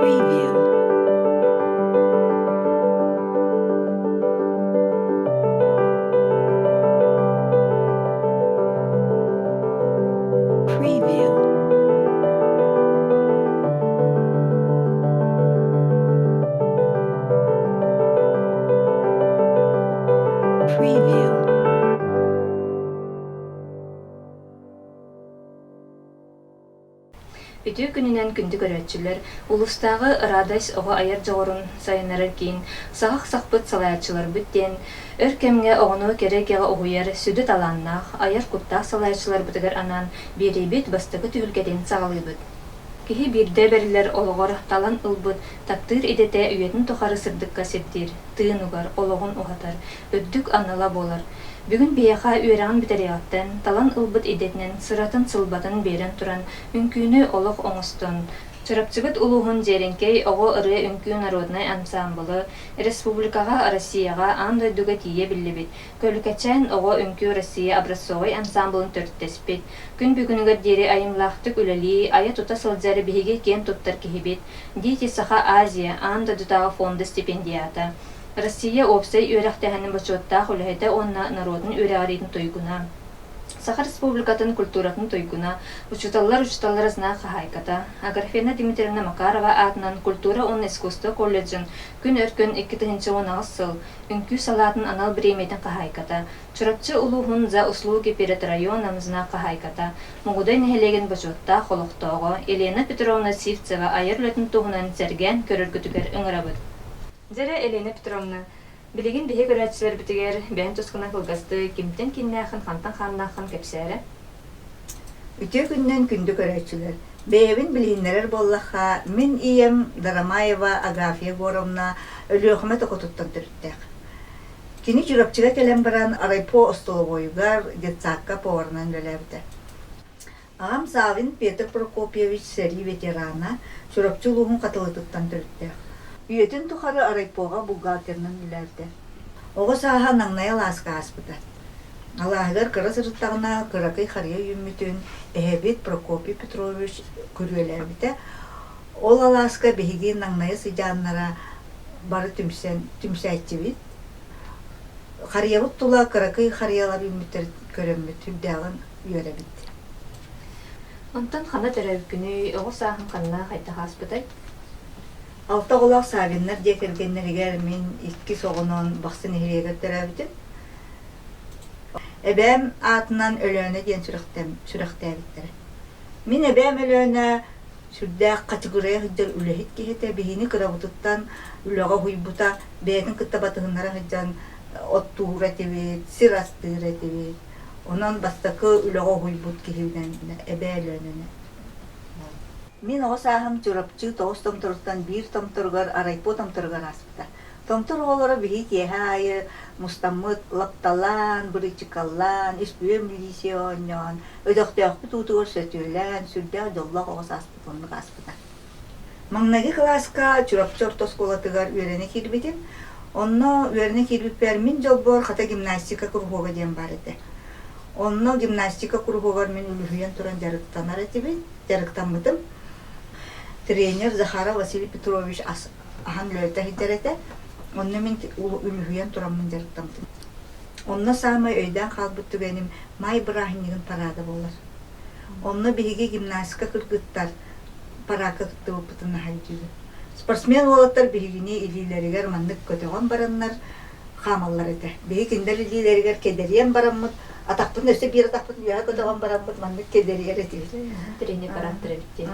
Preview. Preview. Preview. Үтүө күнүнэн күндү көрөөччүлэр, улуустааҕы Радость оҕо айар дьоҕурун сайыннарар киин саҕах сахпыт салайааччыларбыт диэн өр кэмҥэ оҕону кэрэ эйгэҕэ уһуйар сүдү талааннаах, айар куттаах салайааччыларбытыгар анаан биэриибит бастакы түһүлгэтин саҕалыыбыт. Киһи биирдэ бэриллэр олоҕор талан ылбыт таптыыр идэтэ үйэтин тухары сырдыкка сирдиир, тыын угар, олоҕун уһатар, үрдүк анала буолар. Бүгүн биһиэхэ үөрэҕин бүтэриэҕиттэн, талан ылбыт идэтинэн сыратын-сылбатын биэрэн туран, үҥкүүнү олох оҥостон, Чурапчыбыт улууһун Дьиэрэҥкэй оҕо ырыа-үҥкүү народнай ансаамбылы республикаҕа, Россияҕа, аан дойдуга тиийэ биллибит Көлүкэчээн оҕо үҥкүү Россия образцовай ансаамбылын төрүттэспит, күн бүгүнүгэр диэри айымлаахтык үлэлии, айа-тута сылдьар биһиги киэн туттар киһибит, Дети Саха Азия аан дойдутааҕы фонда стипендиата, Россия уопсай үөрэхтээһинин бочуоттаах үлэһитэ уонна норуотун үөрэҕириитин туйгуна, Саха Республикатын культуратын туйгуна, учууталлар учууталлара знак хаһаайката, Аграфена Дмитриевна Макарова аатынан культура уонна искусство колледжын күн өркөн 2018 сыл үҥкүү салаатын анал бириэмийэтин хаһаайката, Чурапчы улууһун За услуги перед районом знак хаһаайката, Мугудай нэһилиэгин бочуоттаах олохтооҕо Елена Петровна Сивцева айар үлэтин туһунан сэргээн көрөргүтүгэр ыҥырабыт. Дьэрэ Елена Петровна, билигин биһи көрөөччүлэрбитигэр бэйэҥ тускунан кылгастык кимтэн кииннээххин, хантан хааннааххын кэпсээрэ. Үтүө күнүнэн күндү көрөөччүлэр! Бэйэбин билиһиннэрэр буоллахха, мин ийэм Дарамаева Агафья Егоровна Өлүөхүмэ Токотуттан төрүттээх. Кини Чурапчыга кэлэн баран райпо остолобуойугар, детсадка поварынан үлэлээбитэ. Аҕам Савин Петр Прокопьевич сэрии ветерана, Чурапчы улууһун Хатылытыттан төрүттээх. Үйэтин тухары райпоҕа бухгалтерынан үлэлээбитэ. Оҕо сааһа Наҥнай алааска ааспыта. Алааһыгар кыра сырыттаҕына кыракый харыйа үүммүтүн эһэбит Прокопий Петрович күрүөлээбитэ. Ол алааска биһиги Наҥнайы сыдьааннара бары түмсэн түмсээччибит. Харыйабыт тула кыракый харыйалар үүммүттэрин көрөммүт сүрдээҕин үөрэбит. Онтон ханна төрөөбүккүнүй, оҕо сааһыҥ ханна хайдах ааспытай? Алта оҕолоох Савиннар дьиэ кэргэннэригэр мин иккис оҕонон Бахсы нэһилиэгэр төрөөбүтүм. Эбээм аатынан Өлөөнө диэн сүрэхтээбиттэрэ. Мин эбээм Өлөөнө сүрдээх хачыгырайа сылдьар үлэһит киһи этэ. Биһини кырабытыттан үлэҕэ уһуйбута, бэйэтин кытта батыһыннара сылдьан оттуур этибит, сир астыыр этибит. Онон бастакы үлэҕэ уһуйбут киһибинэн эбээ Өлөөнөнү. Мин оҕо сааһым Чурапчы тоҕус томторуттан биир томторугар райпо томторугар ааспыта. Томтор оҕолоро биһи киэһэ аайы мустаммыт лапталаан, бырыычыкаллаан, үспүйүөн милиция оонньоон, өтөхтөөхпүт уутугар сөтүөлээн, сүрдээх дьоллоох оҕо сааспыт оннук ааспыта. Маҥнайгы кылааска Чурапчы орто оскуолатыгар үөрэнэ киирбитим. Онно үөрэнэ киирбиппэр мин дьолбор хата гимнастика куруһуога диэн баар этэ. Онно гимнастика куруһуогар мин үлүһүйэн туран дьарыктанар этибит, дьарыктаммытым. Тренер Захаров Василий Петрович аһан үлэлэтэ сылдьар этэ. Онно мин үлүһүйэн тураммын дьарыктаммытым. Онно саамай өйдөөн хаалбыт түгэним Маай бырааһынньыгын параада буолар. Онно биһиги гимнастика кыргыттар параакка кыттыбыппытын наһаа өйдүүбүн. Спортсмен уолаттар биһигини илиилэригэр маннык көтөҕөн бараннар хаамаллар этэ. Биһиги кинилэр илиилэригэр кэдэрийэн бараммыт, атахпытын өссө биир атахпытын үөһэ көтөҕөн бараммыт маннык кэдэрийэр этибит. Тренер парааттар эбит дии.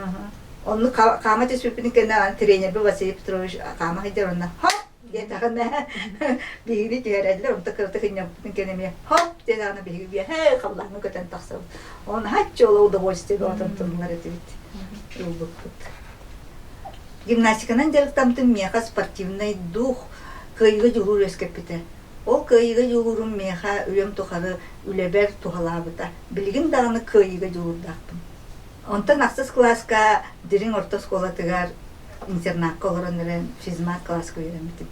Оннук хаама түспүппүтүн кэннэ тренербит Василий Петрович хаама сылдьар онно хоп диэтэҕинэ биһигини түһэрэллэр, онто кыратык ынньаммытын кэннэ эмиэ хоп диэтэҕинэ биһиги үөһэ халлааҥҥа көтөн тахсабыт. Оны хаччы ола удовольствие бөҕөтөн тыллар этибит. Ылбыппыт. Гимнастиканан дьарыктаммытым миэхэ спортивнай дух кыайыыга дьулуур үөскэппитэ. Ол кыайыыга дьулуурум миэхэ үйэм тухары үлэбэр туһалаабыта. Билигин даҕаны кыайыыга дьулуурдаахпын. Онтон ахсыс кылааска Дириҥ орто оскуолатыгар интернакка олорон эрэн физмат кылааска үөрэммитим.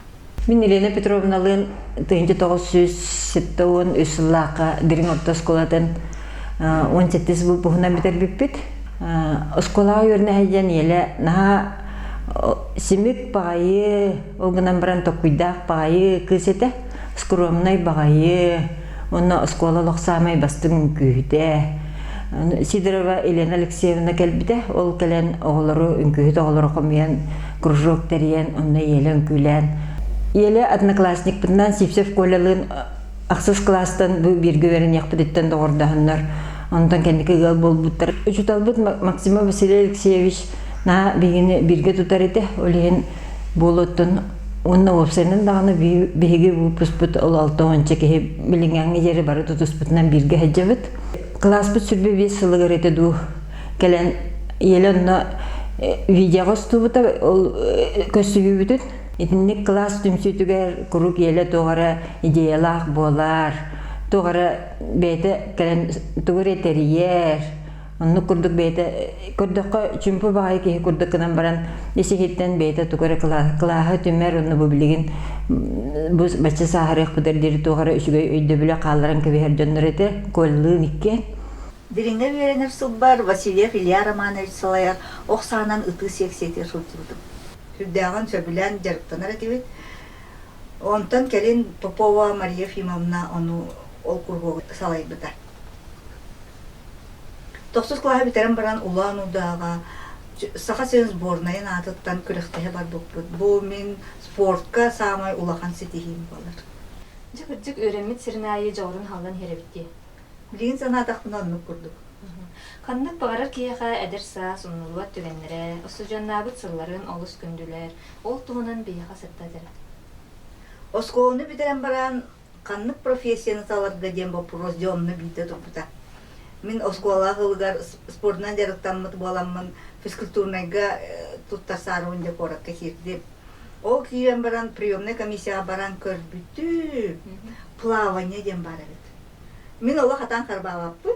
Мин Елена Петровналыын 1973 сыллаахха Дириҥ орто оскуолатын 17 выпуһунан бүтэрбиппит. Оскуолаҕа үөрэнэ сылдьан Еле наһаа Симик баҕайы, ол гынан баран токкуйдаах баҕайы кыыс этэ, скромнай баҕайы, уонна оскуола олох саамай бастыҥ үҥкүүһүтэ. Сидорова Елена Алексеевна кэлбитэ, ол кэлэн оҕолору, үҥкүүһүт оҕолору хомуйан, кружок тэрийэн, онно Еле үҥкүүлээн. Еле одноклассникпытынан Сивцев Колялыын ахсыс кылаастан бу бииргэ үөрэниэхпититтэн доҕордоһоннор, онтон кэнники ыал буолбуттар. Учууталбыт Максимов Василий Алексеевич наһаа биһигини бииргэ тутар этэ, ол иһин буолуоттан уонна уопсайынан даҕаны биһиги выпускпут ол 60 киһи билиҥҥээҥҥи диэри бары тутуспутунан бииргэ сылдьабыт. Кылааспыт 25 сылыгар этэ дуу кэлэн Еле онно видеоҕа устубута ол көрсүһүүбүтүн Итинник кылаас түмсүүтүгэр куруук Еле туох эрэ идеялаах буолар, туох эрэ бэйэтэ кэлэн тугу эрэ тэрийэр, оннук курдук бэйэтэ көрдөххө чүмпү баҕайы киһи курдук гынан баран ис иһиттэн бэйэтэ тугу эрэ кылааһы түмэр уонна бу билигин бу бачча сааһырыахпытыгар диэри туох эрэ үчүгэй өйдөбүлү хаалларан кэбиһэр дьоннор этэ Кольлыын иккиэн. Дириҥҥэ үөрэнэр сылбар Васильев Илья Романович салайар ох саанан ытыы сиэксийэтигэр сылдьыбытым. Сүрдээҕин сөбүлээн дьарыктанар этибит. Онтон кэлин Попова Мария Ефимовна ону ол куруһуогу салайбыта. Тохсус кылааһы бүтэрэн баран Улан-Удаҕа Саха сирин сборнайын аатыттан күрэхтэһэ барбыппыт. Бу мин спортка саамай улахан ситиһиим буолар. Дьэ, кырдьык, үөрэммит сирин аайы дьоҕурун хааллан иһэр эбит дии. Билигин санаатахпына оннук курдук. Ханнык баҕарар киһиэхэ эдэр саас умнуллубат түгэннэрэ, устудьуоннаабыт сылларын олус күндүлэр, ол туһунан биһиэхэ сырдат эрэ. Оскуоланы бүтэрэн баран ханнык профессияны таларга диэн боппуруос дьэ онно биирдэ турбута. Мин оскуола сылыгар спордунан дьарыктаммыт буоламмын физкультурнайга туттарсаарыбын дьэ куоракка киирдим. Ол киирэн баран приемнай комиссияҕа баран көрбүтүм, плавание диэн баар эбит. Мин олох атаан харбаабаппын.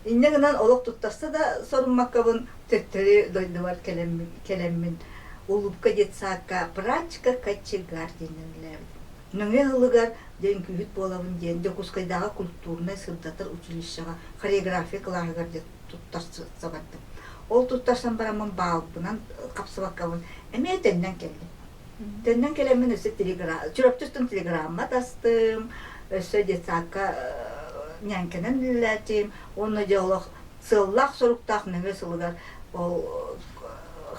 Инньэ гынан олох туттарса да соруммаккабын төттөрү дойдубар кэлэммин, кэлэммин Улыбка детсадка прачка кочегар диэнинэн үлэлээбитим. Нөҥүө сылыгар дьэ үҥкүүһүт буолабын диэн Дьокуускайдааҕы культурнай-сырдатар училищеҕа хореография кылааһыгар дьэ туттарса бардым. Ол туттарсан бараммын баалбынан хапсыбаккабын эмиэ төннөн кэллим. Төннөн кэлэммин өссө телеграмма, Чурапчы устун телеграмма тастым, өссө детсадка ньээҥкэнэн үлэлээтим уонна дьэ олох сыаллаах-соруктаах нөҥүө сылыгар ол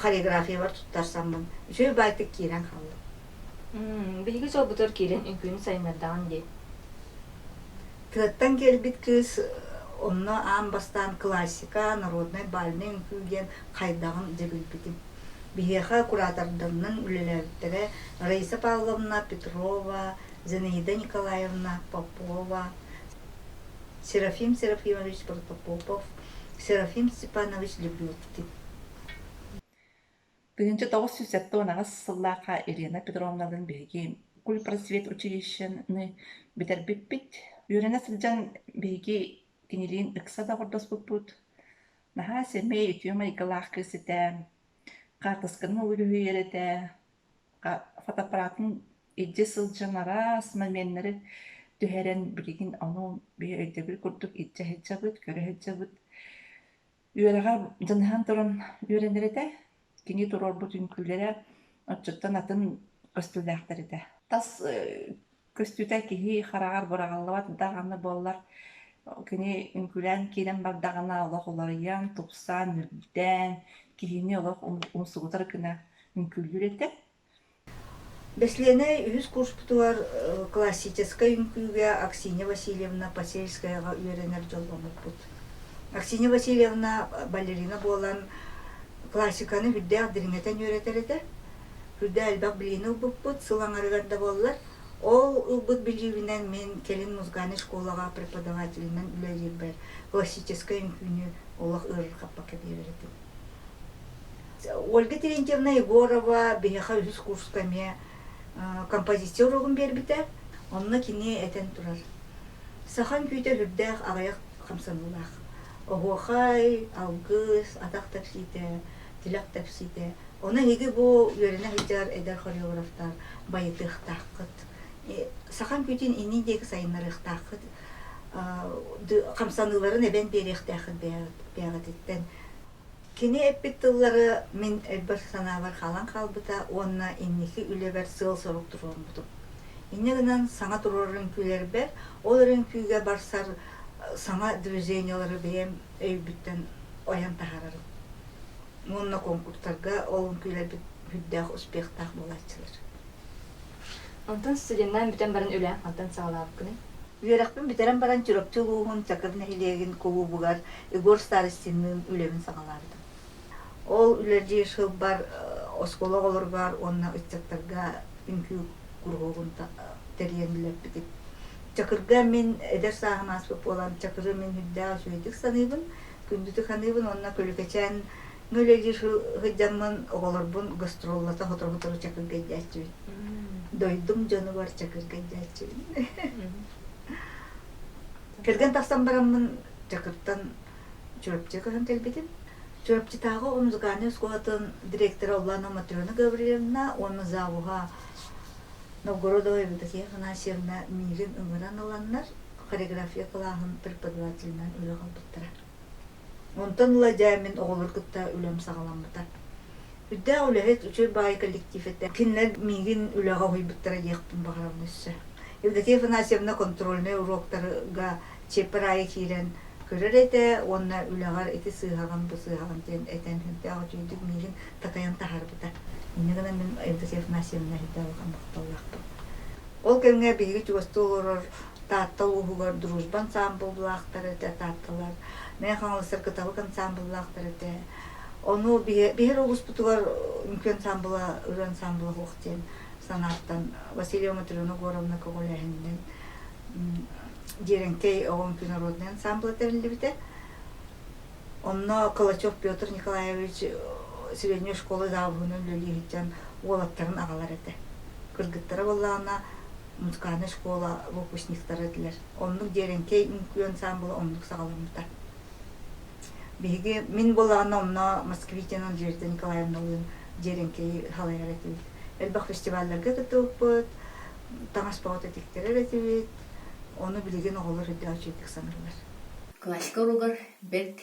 хореографиябар туттарсаммын үчүгэй баайтык киирэн хааллым. Биһиги дьолбутугар киирэн үҥкүүнү сайыннардаҕын дии. Тыаттан кэлбит кыыс онно аан бастаан классика, народнай бальнай үҥкүү диэн хайдаҕын дьэ билбитим. Биһиэхэ куратордарынан үлэлээбиттэрэ Раиса Павловна Петрова, Зинаида Николаевна Попова, Серафим Серафимович Протопопов, Серафим Степанович Лебедкин. 1978 сыллаахха Елена Петровналыын биһиги культпросвет училищены бүтэрбиппит. Үөрэнэ сылдьан биһиги кинилиин ыкса доҕордоспуппут. Наһаа сэмэй, үтүө майгылаах кыыс этэ. Хаартысканы үлүһүйэр этэ. Фотоаппаратын илдьэ сылдьан араас моменнары түһэрэн билигин ону биһи өйдөбүл курдук илдьэ сылдьабыт, көрө сылдьабыт. Үөрэҕэр дьаныһан туран үөрэнэр этэ. Кини туруорбут үҥкүүлэрэ оччоттон атын көстүүлээхтэр этэ. Тас көстүүтэ киһи хараҕар быраҕыллыбат даҕаны буоллар, кини үҥкүүлээн киирэн бардаҕына олох уларыйан, тупсан, үрдээн, киһини олох умсугутар гына үҥкүүлүүр этэ. Бэсилиэнэй үһүс курспутугар классическай үҥкүүгэ Аксинья Васильевна Посельскаяҕа үөрэнэр дьолломмуппут. Аксинья Васильевна балерина буолан классиканы үрдээх дириҥэтэн үөрэтэр этэ. Үрдээх элбэх билиини ылбыппыт, сыл аҥарыгар да буоллар. Ол ылбыт билиибинэн мин кэлин музыкальнай школаҕа преподавателинэн үлэлиирбэр классическай үҥкүүнү олох ыарырҕаппакка биэрэр этим. Ольга Терентьевна Егорова биһиэхэ үһүс курска эмиэ композиция уруогун биэрбитэ. Онно кини этэн турар: «Саха үҥкүүтэ сүрдээх аҕыйах хамсаныылаах. Оһуохай, алгыс, атах тэпсиитэ, тилэх тэпсиитэ. Ону эһиги бу үөрэнэ сылдьар эдэр хореографтар байытыахтааххыт. Саха үҥкүүтүн иннин диэки сайыннарыахтааххыт, хамсаныыларын эбэн биэриэхтээххит бэйэҕититтэн. Кини эппит тыллары мин өйбөр санаабар хаалан хаалбыта уонна инники үлэбэр сыал-сорук туруорбутум. Инньэ гынан саҥа туруорар үҥкүүлэрбэр ол эрэ үҥкүүгэ барсар саҥа движениелары бэйэм өйбүттэн ойон таһаарарым. Уонна конкурстарга ол үҥкүүлэрбит сүрдээх успехтаах буолааччылар. Онтон студеннаан бүтэн баран үлэҕин хантан саҕалаабыккыный? Үөрэхпин бүтэрэн баран Чурапчы улууһун Чакыр нэһилиэгин кулуубугар Егор Старостинныын үлэбин саҕалаабытым. Ол үлэлиир сылбар оскуола оҕолоругар уонна ыччаттарга үҥкүү куруһуогун тэрийэн үлэлэппитим. Чакырга мин эдэр сааһым ааспыт буолан, Чакыры мин үрдээх үчүгэйдик саныыбын, күндүтүк саныыбын уонна Көлүкэчээн үлэлиир сылдьаммын оҕолорбун гастроллата сотору-сотору Чакырга илдьээччибин. Дойдум дьонугар Чакырга илдьээччибин. Кэргэн тахсан бараммын Чакыртан Чурапчыга көһөн кэлбитим. Чурапчытааҕы музыкальнай оскуолатын директора Уллана Матрена Гаврильевна уонна завуһа Новгородова Евдокия Афанасьевна миигин ыҥыран ыланнар хореография кылааһын преподавателинэн үлэ аҕалбыттара. Онтон ыла дьэ мин оҕолору кытта үлэм саҕаламмыта. Үрдээх үлэһит, үчүгэй баай коллектив этэ. Кинилэр миигин үлэҕэ уһуйбуттара диэхпин баҕарабын өссө. Евдокия Афанасьевна контрольнай уруоктарга чиэппэр аайы киирэн көрөр этэ уонна үлэҕэр ити сыыһаҕын, бу сыыһаҕын диэн этэн сүрдээх үчүгэйдик миигин такайан таһаарбыта. Инньэ гынан мин Евдокия Афанасьевна сүрдээх улахан махталлаахпын. Ол кэмҥэ биһиги чугастыы олорор Таатта улууһугар Дружба ансаамбыллаахтар этэ, Таатталар, Мэҥэ Хаҥаластар Кыталык ансаамбыллаахтар этэ. Ону биһир улууспутугар үҥкүү ансаамбыла, ырыа ансаамбыла суох диэн санааттан Васильева Матрена Егоровна көҕүлээһининэн Дьиэрэҥкэй оҕо үҥкүү народнай ансаамбыла тэриллибитэ. Онно Калачев Петр Николаевич средняя школа завуһунан үлэлии сылдьан уолаттарын аҕалар этэ. Кыргыттара буоллаҕына музыкальнай школа выпускниктара этилэр. Оннук Дьиэрэҥкэй үҥкүү ансаамбыла оннук саҕаламмыта. Биһиги мин буоллаҕына онно Москвитина Надежда Николаевналыын Дьиэрэҥкэйи салайар этибит. Элбэх фестивалларга кыттыбыппыт, таҥас бөҕөтө тиктэрэр этибит. Ону билигин оҕолор үрдээх үчүгэйдик саныыллар. Классика уругар бэрт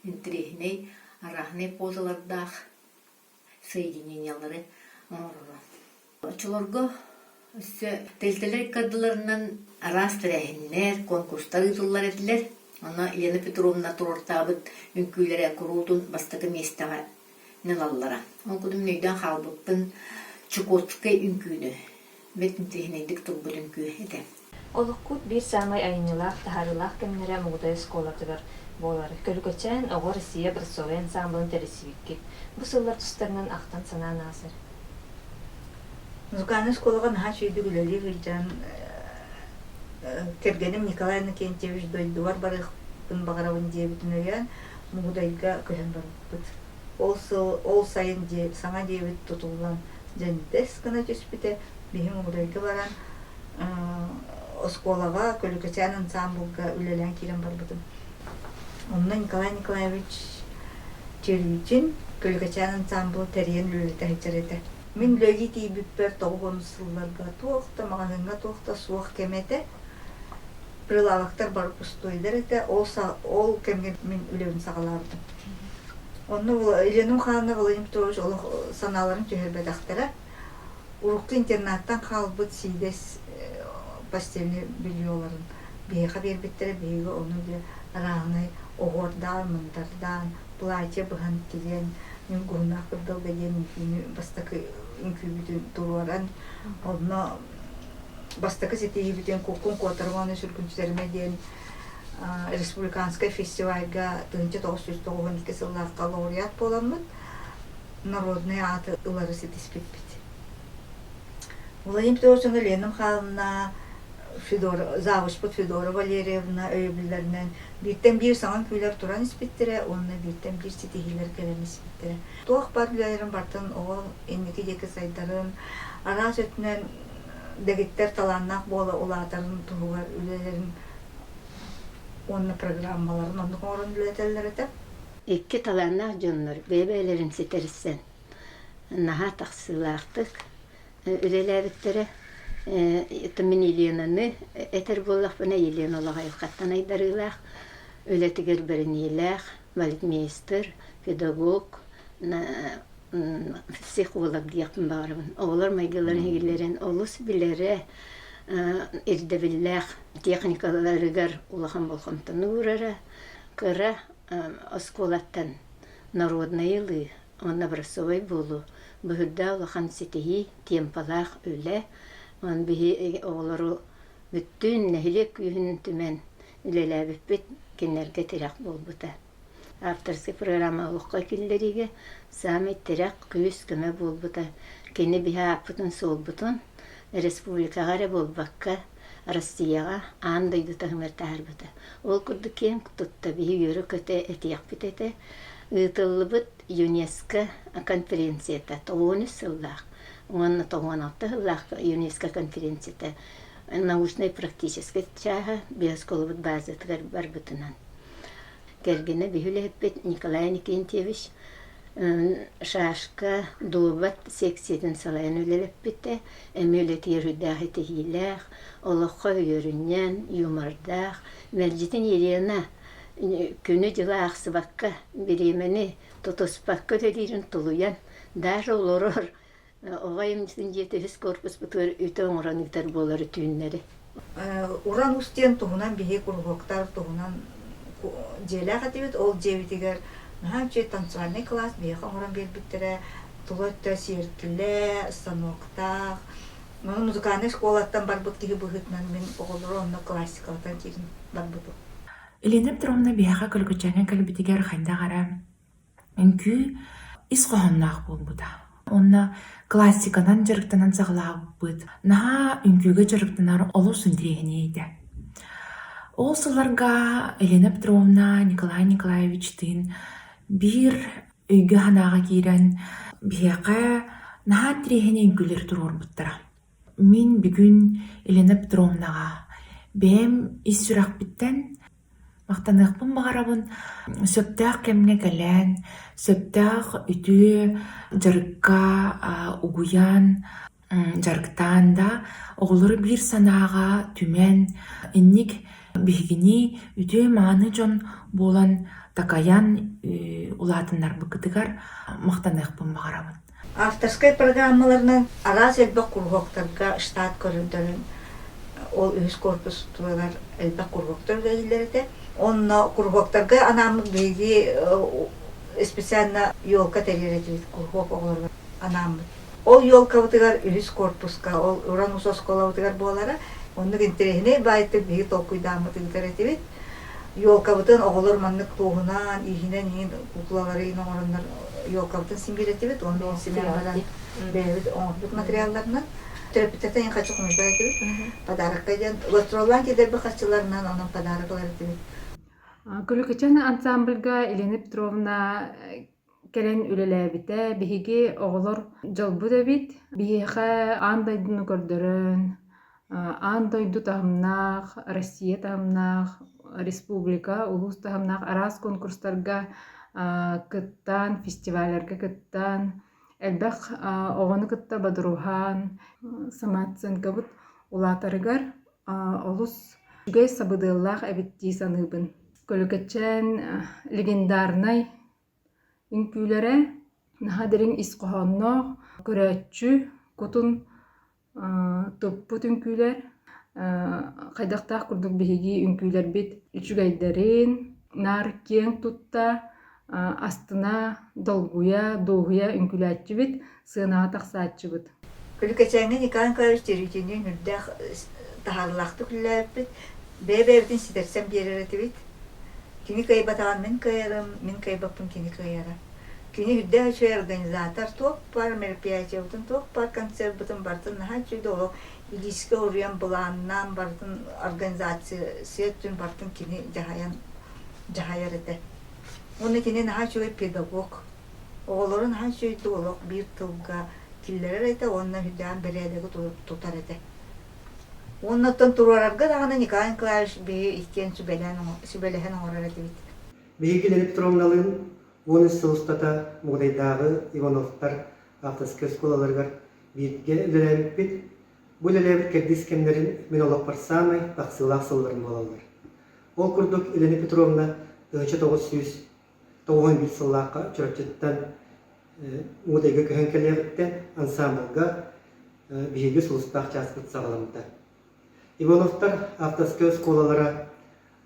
интэриэһинэй арааһынай позалардаах соединениелары оҥороро. Оччолорго өссө тэрилтэлэр ыккардыларынан араас тэрээһиннэр, конкурстар ыытыллар этилэр. Онно Елена Петровна туруортаабыт үҥкүүлэрэ куруутун бастакы миэстэҕэ ылаллара. Ол курдук мин өйдөөн хаалбыппын Чукотскай үҥкүүнү бэрт интэриэһинэйдик турбут үҥкүү этэ. Олоххут биир саамай айымньылаах, таһаарыылаах кэмнэрэ Мугудай оскуолатыгар буолар. Көлүкэчээн оҕо Россия образцовай ансаамбылын тэрийсибиккит. Бу сыллар тустарынан ахтан-санаан аасар. Музыкальнай оскуолаҕа наһаа үчүгэйдик үлэлии сылдьан кэргэним Николай Иннокентьевич дойдубар барыахпын баҕарабын диэбитин өйөөн Мугудайга көһөн барбыппыт. Ол сыл, ол сайын дьиэ, саҥа дьиэбит тутуллан дьэндэс гына түспүтэ. Биһи Мугудайга баран оскуолаҕа Көлүкэчээн ансаамбылга үлэлээн киирэн барбытым. Онно Николай Николаевич Черючин Көлүкэчээн ансаамбыл тэрийэн үлэлэтэ сылдьар этэ. Мин үлэлии тиийбиппэр 90 сылларга туох да маҕаһыыҥҥа туох да суох кэмэ этэ. Прилавоктар бары пустойдар этэ. Ол, ол кэмҥэ мин үлэбин саҕалаабытым. Онно Елена Михайловна Владимир Петрович олох санааларын түһэрбэтэхтэрэ. Урукку интернаттан хаалбыт сиидэс постельнай бельеларын биһиэхэ биэрбиттэрэ, биһиги ону дьэ арааһынай оһуордаан, мындардаан, платье быһан тигэн, ньургуһуннаах кырдалга диэн үҥкүүнү бастакы үҥкүүбүтүн туруоран, онно бастакы ситиһиибитин Куккун куотарыма уонна сүргүн диэн республиканскай фестивальга 1992 сыллаахха лауреат буоламмыт, народнай ааты ылары ситиспиппит. Владимир Петрович Лена Михайловна, Федора, завучпут Федора Валерьевна өйөбүллэринэн бииртэн биир саҥа үҥкүүлэр туран испиттэрэ уонна бииртэн биир ситиһиилэр кэлэн испиттэрэ. Туох баар үлэлэрин барытын оҕо инники диэки сайдарын, араас өттүнэн дэгиттэр талааннаах буола улаатарын туһугар үлэлэрин уонна программаларын оннук оҥорон үлэлэтэллэр этэ. Икки талааннаах дьоннор бэйэ-бэйэлэрин ситэрсэн наһаа тахсыылаахтык үлэлээбиттэрэ. Мин Еленаны этэр буоллахпына, Елена олох айылҕаттан айдарыылаах, үлэтигэр бэриниилээх. балетмейстер, педагог, психолог диэхпин баҕарабын. Оҕолор майгыларын иһиллэрин олус билэрэ, ирдэбиллээх техникаларыгар улахан болҕомтону уурара. Кыра оскуолаттан народнай ылыы уонна образцовай буолуу быһырдаах улахан ситиһии, темпалаах үлэ. Онон биһи оҕолору бүттүүн нэһилиэк күүһүн түмэн үлэлээбиппит кинилэргэ тирэх буолбута. Авторскай программа олоххо киллэриигэ саамай тирэх, күүс-көмө буолбута. Кини биһи ааппытын-суолбутун республикаҕа эрэ буолбакка, Россияҕа аан дойду таһымыгар таһаарбыта. Ол курдук киэҥ тутта биһи үөрэ-көтө этиэхпит этэ. Ыытыллыбыт ЮНЕСКО конференцията 93 сыллаах уонна 96 сыллаах ЮНЕСКО конференцията научнай-практическай чааһа биосколобут базатыгар барбытынан. Кэргэнэ биһи үлэһиппит Николай Никентьевич шашка, дуобат секциятын салайан үлэлэппитэ, эмиэ үлэтигэр үрдээх итиһиилээх, олоххо үөрүнньэн, юмордаах, мэлдьитин Елена күнү-дьылы аахсыбакка, бириэмэни тутуспакка үлэлиирин тулуйан, даже олорор оҕо айымньытын дьиэтэ үһүс корпуспутугар үтэ оҥорон ыытар буолары түүннэри. Уран Ус диэн туһунан биһи куруһуоктар туһунан дьиэлээх этибит. Ол дьиэбитигэр наһаа үчүгэй танцевальный класс биһиэхэ оҥорон биэрбиттэрэ. Тула өттө сиэркилэ, станоктаах. Музыкальнай школаттан барбыт киһи быһыытынан мин оҕолору онно классикалатан киирин барбытым. Елена Петровна биһиэхэ Көлүкүчээҥҥэ кэлбитигэр хайдах эрэ үҥкүү ис хоһоонноох буолбута. Уонна классиканан дьарыктанан саҕалаабыппыт. Наһаа үҥкүүгэ дьарыктанар олус интэриэһинэй этэ. Ол сылларга Елена Петровна Николай Николаевичтыын биир өйгө-санааҕа киирэн биһиэхэ наһаа интэриэһинэй үҥкүүлэри туруорбуттара. Мин бүгүн Елена Петровнаҕа бэйэм ис сүрэхпиттэн махтаныахпын баҕарабын. Сөптөөх кэмҥэ кэлэн, сөптөөх үтүө дьарыкка угуйан, дьарыктаан да, оҕолору биир санааҕа түмэн, инник биһигини үтүө-мааны дьон буолан такайан улаатыннарбыккытыгар махтаныахпын баҕарабын. Авторскай программаларынан араас элбэх куруһуоктарга штат көрүллэрин ол үһүс корпустугар элбэх куруһуоктар үлэлииллэр этэ. Онно куруһуоктарга анааммыт биһиги специально елка тэрийэр этибит куруһуок оҕолоругар анааммыт. Ол елкабытыгар үһүс корпуска, ол Уран Ус оскуолабытыгар буолара. Оннук интэриэһинэй баайтык биһиги толкуйдааммыт ыытар этибит. Елкабытын оҕолор маннык туоһунан, ииһинэн иһин куклалары иһин оҥороннор елкабытын симбиир этибит. Уонна ол симээн баран бэйэбит оҥорбут материалларынан төрөппүттэртэн иһин харчы хомуйбат этибит. Подарокка диэн гастроллаан киллэрбит харчыларынан онон подарок ылар этибит. Көлүкэчэн ансамбльга Елена Петровна кэлэн үлэлээбитэ. Биһиги оҕолор дьолбут эбит. Биһиэхэ аан дойдуну көрдөрөн, аан дойду таһымнаах, Россия таһымнаах, республика, улуус таһымнаах араас конкурстарга кыттан, фестивалларга кыттан, элбэх оҕону кытта бодоруһан, самооценкабыт улаатарыгар олус үчүгэй сабыдыаллаах эбит дии саныыбын. Көлүкэчээн легендарнай Үҥкүүлэрэ наһаа дириҥ ис хоһоонноох, көрөөччү кутун туппут үҥкүүлэр. Хайдахтаах курдук биһиги үҥкүүлэрбит үчүгэйдэрин наар киэҥ тутта, астына, долгуйа, дуоһуйа үҥкүүлээччибит, сыанаҕа тахсааччыбыт. Көлүкэчээҥҥэ Николай Николаевич Терютинныын үрдээх таһаарыылаахтык үлэлээбиппит, бэйэ-бэйэбитин ситэрсэн биэрэр этибит. Кини кыайбатаҕын мин кыайарым, мин кыайбаппын кини кыайара. Кини үрдээх үчүгэй организатор, туох баар мероприятиебытын, туох баар концерпытын барытын наһаа үчүгэй олох илиискэ уруйан, былааннаан барытын организация өттүн барытын кини дьаһайан дьаһайар этэ. Уонна кини наһаа үчүгэй педагог. Оҕолору наһаа үчүгэйдик олох биир тылга киллэрэр этэ уонна үрдээн бэрээдэги тутар этэ. Уонна оттон туруорарга даҕаны Николай Николаевич биһи иккиэн сүбэлээн сүбэлэһэн оҥорор этибит. Биһиги Лена Петровналыын 13 сыл устата Мугудайдааҕы Ивановтар авторскай оскуолаларыгар бииргэ үлэлээбиппит. Бу үлэлээбит кэрдиис кэмнэрин мин олохпор саамай тахсыылаах сылларым буолаллар. Ол курдук Елена Петровна 1900 91 сыллаахха Чурапчыттан Мугудайга көһөн кэлиэҕиттэн ансаамбылга биһиги сулустаах чааспыт саҕаламмыта. Ивановтар авторскай оскуолалара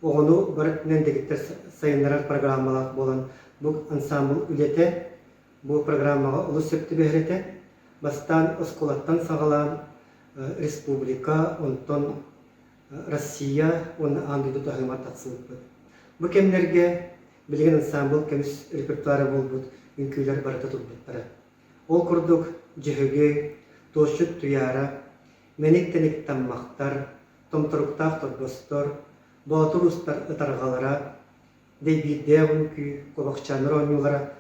оҕону бары өттүнэн дэгиттэр сайыннарар программалаах буолан, бу ансаамбыл үлэтэ бу программаҕа олус сөп түбэһэр этэ. Бастаан оскуолаттан саҕалаан республика, онтон Россия уонна аан дойду таһымыгар тахсыбыппыт. Бу кэмнэргэ билигин ансаамбыл көмүс репертуара буолбут үҥкүүлэр барыта турбуттара. Ол курдук Дьөһөгөй, Туосчут Туйаара, Мэник-тэник таммахтар, Томторуктаах торбостор, Боотур уустар ытарҕалара, Дэйбиирдээх үҥкүү, Куобахчааннар оонньуулара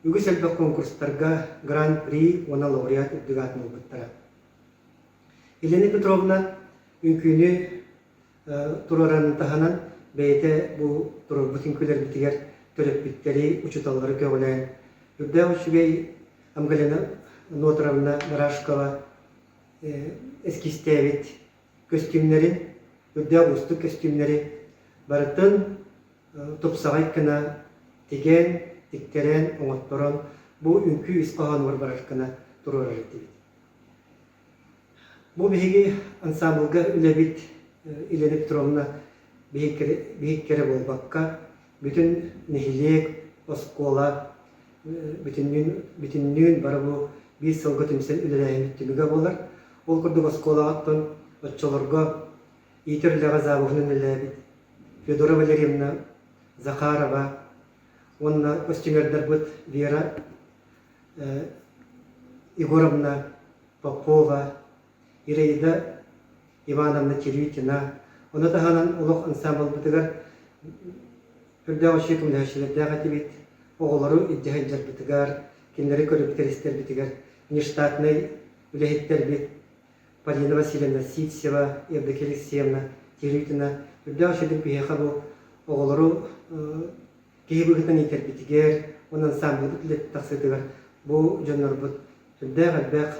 үгүс элбэх конкурстарга Гран-при уонна лауреат үрдүк аатын ылбыттара. Елена Петровна үҥкүүнү туруорарын таһынан бэйэтэ бу туруорбут үҥкүүлэрбитигэр төрөппүттэри, учууталлары көҕүлээн үрдээх үчүгэй Амгалина Нотаровна Барашкова эскизтээбит көстүүмнэрин, үрдээх уустук көстүүмнэри барытын тупсаҕай гына тигэн, тиктэрэн, оҥотторон бу үҥкүү ис хоһоонугар барар гына туруорар этибит. Бу биһиги ансаамбылга үлэбит Елена Петровна биһиккэ эрэ буолбакка, бүтүн нэһилиэк, оскуола бүтүннүүн, бүтүннүүн бары бу биир сылга түмсэн үлэлээһиммит түмүгэ буолар. Ол курдук оскуолаҕа оттон оччолорго иитэр үлэҕэ завуһунан үлэлээбит Федора Валерьевна Захарова уонна костюмердарбыт Вера Егоровна Попова, Ираида Ивановна Терютина, ону таһынан олох ансаамбылбытыгар үрдээх үчүгэй көмөлөһөөччүлэрдээх этибит, оҕолору илдьэ сылдьарбытыгар, кинилэри көрөбүтэр-истэрбитигэр внештатнай үлэһиттэрбит Полина Васильевна Сивцева, Евдокия Алексеевна Терютина үрдээх үчүгэйдик биһиэхэ бу оҕолору киһи быһыытынан иитэрбитигэр уонна ансаамбылбыт үлэтин тахсыытыгар бу дьоннорбут сүрдээх элбэх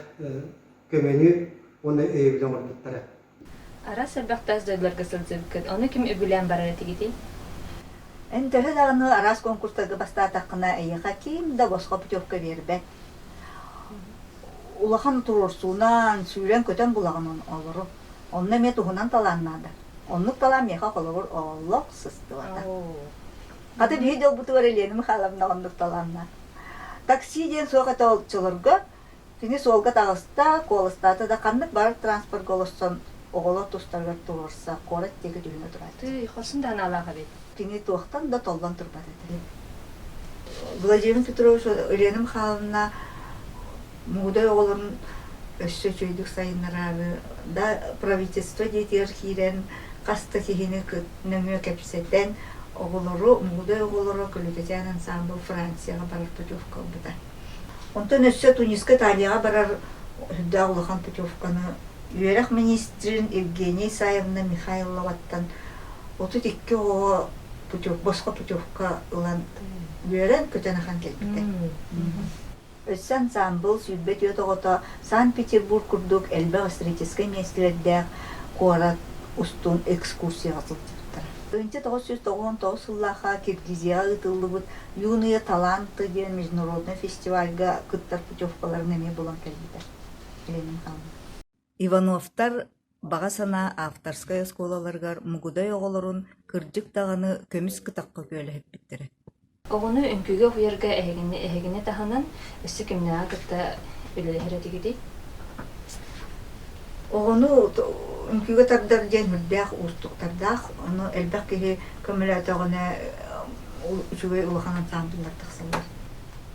көмөнү уонна өйөбүлү оҥорбуттара. Араас элбэх тас дойдуларга сылдьыбыккыт, ону ким үбүлээн барар этигитий? Эн төһө даҕаны араас конкурстарга бастаатаххына, эйиэхэ ким да босхо путевка биэрбэт. Улахан туруорсуунан, сүүрэн-көтөн булаҕын олору. Онно эмиэ туһунан талаан наада. Оннук талаан миэхэ холобур олох сыстыбата. Хата биһи дьолбутугар Елена Михайловна оннук талааннаах. Такси диэн суох этэ оччолорго. Кини суолга таҕыста, куоластаата да ханнык барар транспорга олорсон оҕолор тустарыгар туруорса, куорат диэки түһүнэ турааччы. Тыый, хорсун да анаалаах эбит. Кини туохтан да толлон турбат этэ. Владимир Петрович Елена Михайловна Мугудай оҕолорун өссө үчүгэйдик сайыннараары да правительство дьиэтигэр киирэн хас да киһини нөҥүө кэпсэтэн оҕолору Мугудай оҕолоро Көлүкэчээн ансаамбыл Францияҕа барар путевка ылбыта. Онтон өссө Туниска Италияҕа барар сүрдээх улахан путевканы үөрэх министрин Евгения Исаевна Михайловаттан 32 оҕоҕо босхо путевка ылан үөрэн-көтөн ахан кэлбитэ. Өссө ансаамбыл 24 оҕото Санкт-Петербург курдук элбэх историческай миэстэлэрдээх куорат устун экскурсияҕа сылдьыбыттара. 1999 сыллаахха Киргизияҕа ыытыллыбыт «Юные таланты» диэн международнай фестивальга кыттар путевкаларын эмиэ булан кэлбитэ. Елена Михайловна. Ивановтар баҕа санаа авторскай оскуолаларыгар Мугудай оҕолорун кырдьык даҕаны көмүс кытахха күөлэһиппиттэрэ. Оҕону үҥкүүгэ уһуйарга эһигини эһигини таһынан өссө кимнээҕи кытта үлэлэһэр этигитий? Оҕону үҥкүүгэ тардар диэн сүрдээх уустуктардаах, ону элбэх киһи көмөлөөтөҕүнэ үчүгэй улахан ансаамбыллар тахсаллар.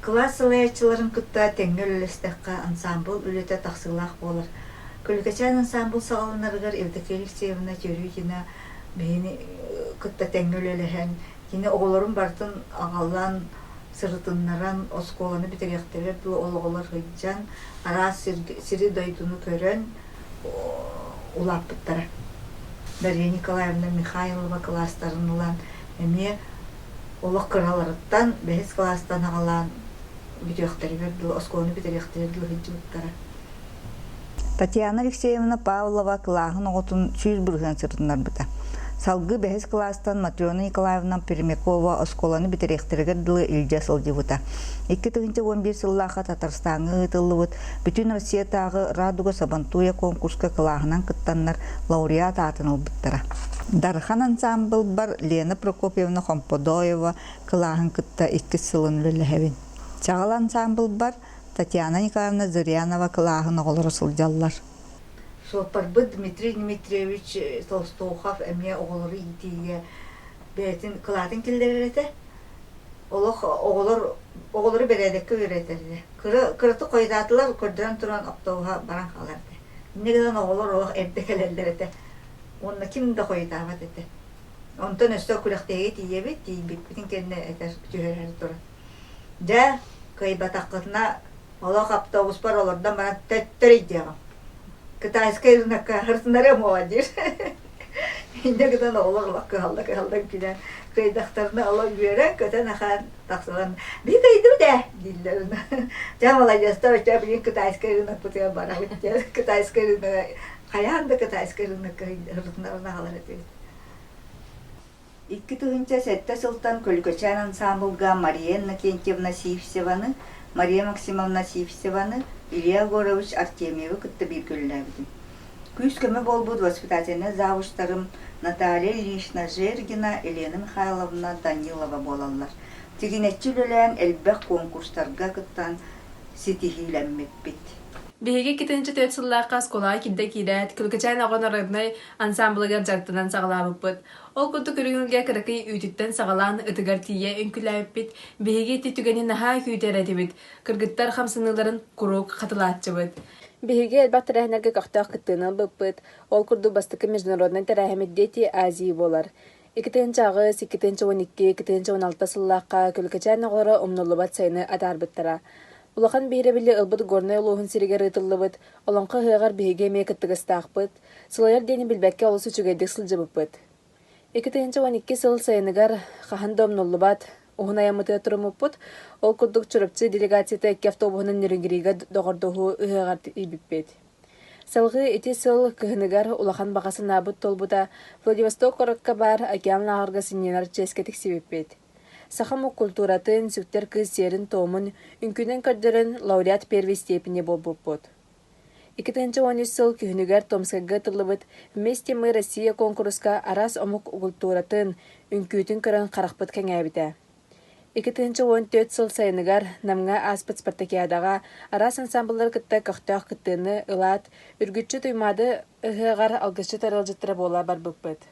Кылаас салайааччыларын кытта тэҥҥэ үлэлэстэххэ ансаамбыл үлэтэ тахсыылаах буолар. Көлүкэчээн ансаамбыл саҕаланарыгар Евдокия Алексеевна Терютина биһини кытта тэҥҥэ үлэлэһэн, кини оҕолорун барытын аҕалан, сырытыннаран, оскуоланы бүтэриэхтэригэр дылы ол оҕолор сылдьан, араас сири-дойдуну көрөн улааппыттара. Дария Николаевна Михайлова кылаастарын ылан эмиэ олох кыраларыттан бэһис кылаастан аҕалаан бүтүөхтэригэр дылы оскуоланы бүтэриэхтэригэр дылы сылдьыбыттара. Татьяна Алексеевна Павлова кылааһын оҕотун 100% сырытыннарбыта. Салгыы бэһис кылаастан Матрена Николаевна Пермякова оскуоланы бүтэриэхтэригэр дылы илдьэ сылдьыбыта. 2011 сыллаахха Татарстаҥҥа ыытыллыбыт Бүтүн Россиятааҕы «Радуга Сабантуя» конкурска кылааһынан кыттаннар лауреат аатын ылбыттара. Дархан ансаамбылбар Лена Прокопьевна Хомподоева кылааһын кытта иккис сылын үлэлэһэбин. Чаҕыл ансаамбылбар Татьяна Николаевна Зырянова кылааһын оҕолоро сылдьаллар. Суоппарбыт Дмитрий Дмитриевич Толстоухов эмиэ оҕолору иитиигэ бэйэтин кылаатын киллэрэр этэ. Олох оҕолор оҕолору бэрээдэккэ үөрэтэллэр. Кыра кыратык хойутаатылар көрдөрөн туран автобуһа баран хаалар этэ. Инньэ гынан оҕолор олох эрдэ кэлэллэр этэ. Уонна ким да хойутаабат этэ. Онтон өссө күрэхтэһиигэ тиийэбит, тиийбиппитин кэннэ этэр түһэрэр туран. Дьэ, кыайбатаххытына олох автобуспар олордон баран төттөрү диэҕим. Китайскай рынокка хырсынарым уоҕа диир. Инньэ гынан оҕолор олох кыһалла-кыһалла күлэн кыайдахтарына олох үөрэн-көтөн ахан тахсан «Би кыайдыбыт ээ» дииллэр. Дьэ маладьыастар оччо билигин китайскай рынокпытыгар барабыт диэн китайскай рынога хайаан да китайскай рынокка хырсынарын аҕалар этибит. 2007 сылтан Көлүкэчээн ансаамбылга Мария Иннокентьевна Сивцеваны, Мария Максимовна Сивцеваны, Илья Егорович Артемьевы кытта бииргэ үлэлээбитим. Күүс-көмө буолбут воспитательнай завучтарым Наталья Ильинична Жергина, Елена Михайловна Данилова буолаллар. Тигинэччи үлэлээн элбэх куонкурстарга кыттан ситиһиилэммиппит. Биһиги 2004 сыллаахха оскуолаҕа киирдэ киирээт, Көлүкэчээн оҕо народнай ансаамбылыгар дьарыктанан саҕалаабыппыт. Ол курдук үрүҥүргэ кыракый үүтүттэн саҕалаан ытыгар тиийэ үҥкүүлээбиппит. Биһиги ити түгэни наһаа күүтэр этибит, кыргыттар хамсаныыларын куруук хатылааччыбыт. Биһиги элбэх тэрээһиннэргэ көхтөөх кыттыыны ылбыппыт. Ол курдук бастакы международнай тэрээһиммит Дети Азии буолар. 2008, 2012, 2016 сыллаахха Көлүкэчээн оҕолоро умнуллубат сайыны атаарбыттара. Улахан биһирэбили ылбыт Горнай улууһун сиригэр ыытыллыбыт Олоҥхо ыһыаҕар биһиги эмиэ кыттыгастаахпыт, сылайар диэни билбэккэ олус үчүгэйдик сылдьыбыппыт. 2012 сыл сайыныгар хаһан да умнуллубат уһун айаммытыгар туруммуппут. Ол курдук Чурапчы делегацията икки автобуһунан Нерюнгрига доҕордоһуу ыһыаҕар тиийбиппит. Салгыы ити сыл кыһыныгар улахан баҕа санаабыт туолбута Владивосток куоракка баар океан лааҕырга сынньанар чиэскэ тиксибиппит. Саха омук культуратын, сүктэр кыыс сиэрин-туомун үҥкүүнэн көрдөрөн лауреат первой степени буолбуппут. 2013 сыл күһүнүгэр Томскайга ыытыллыбыт «Вместе мы Россия» куонкуруска араас омук культуратын, үҥкүүтүн көрөн харахпыт кэҥээбитэ. 2014 сыл сайыныгар Намҥа ааспыт спартакиадаҕа араас ансаамбыллары кытта көхтөөх кыттыыны ылаат, үргүччү Туймаады ыһыаҕар алгысчыт арыалдьыттара буола барбыппыт.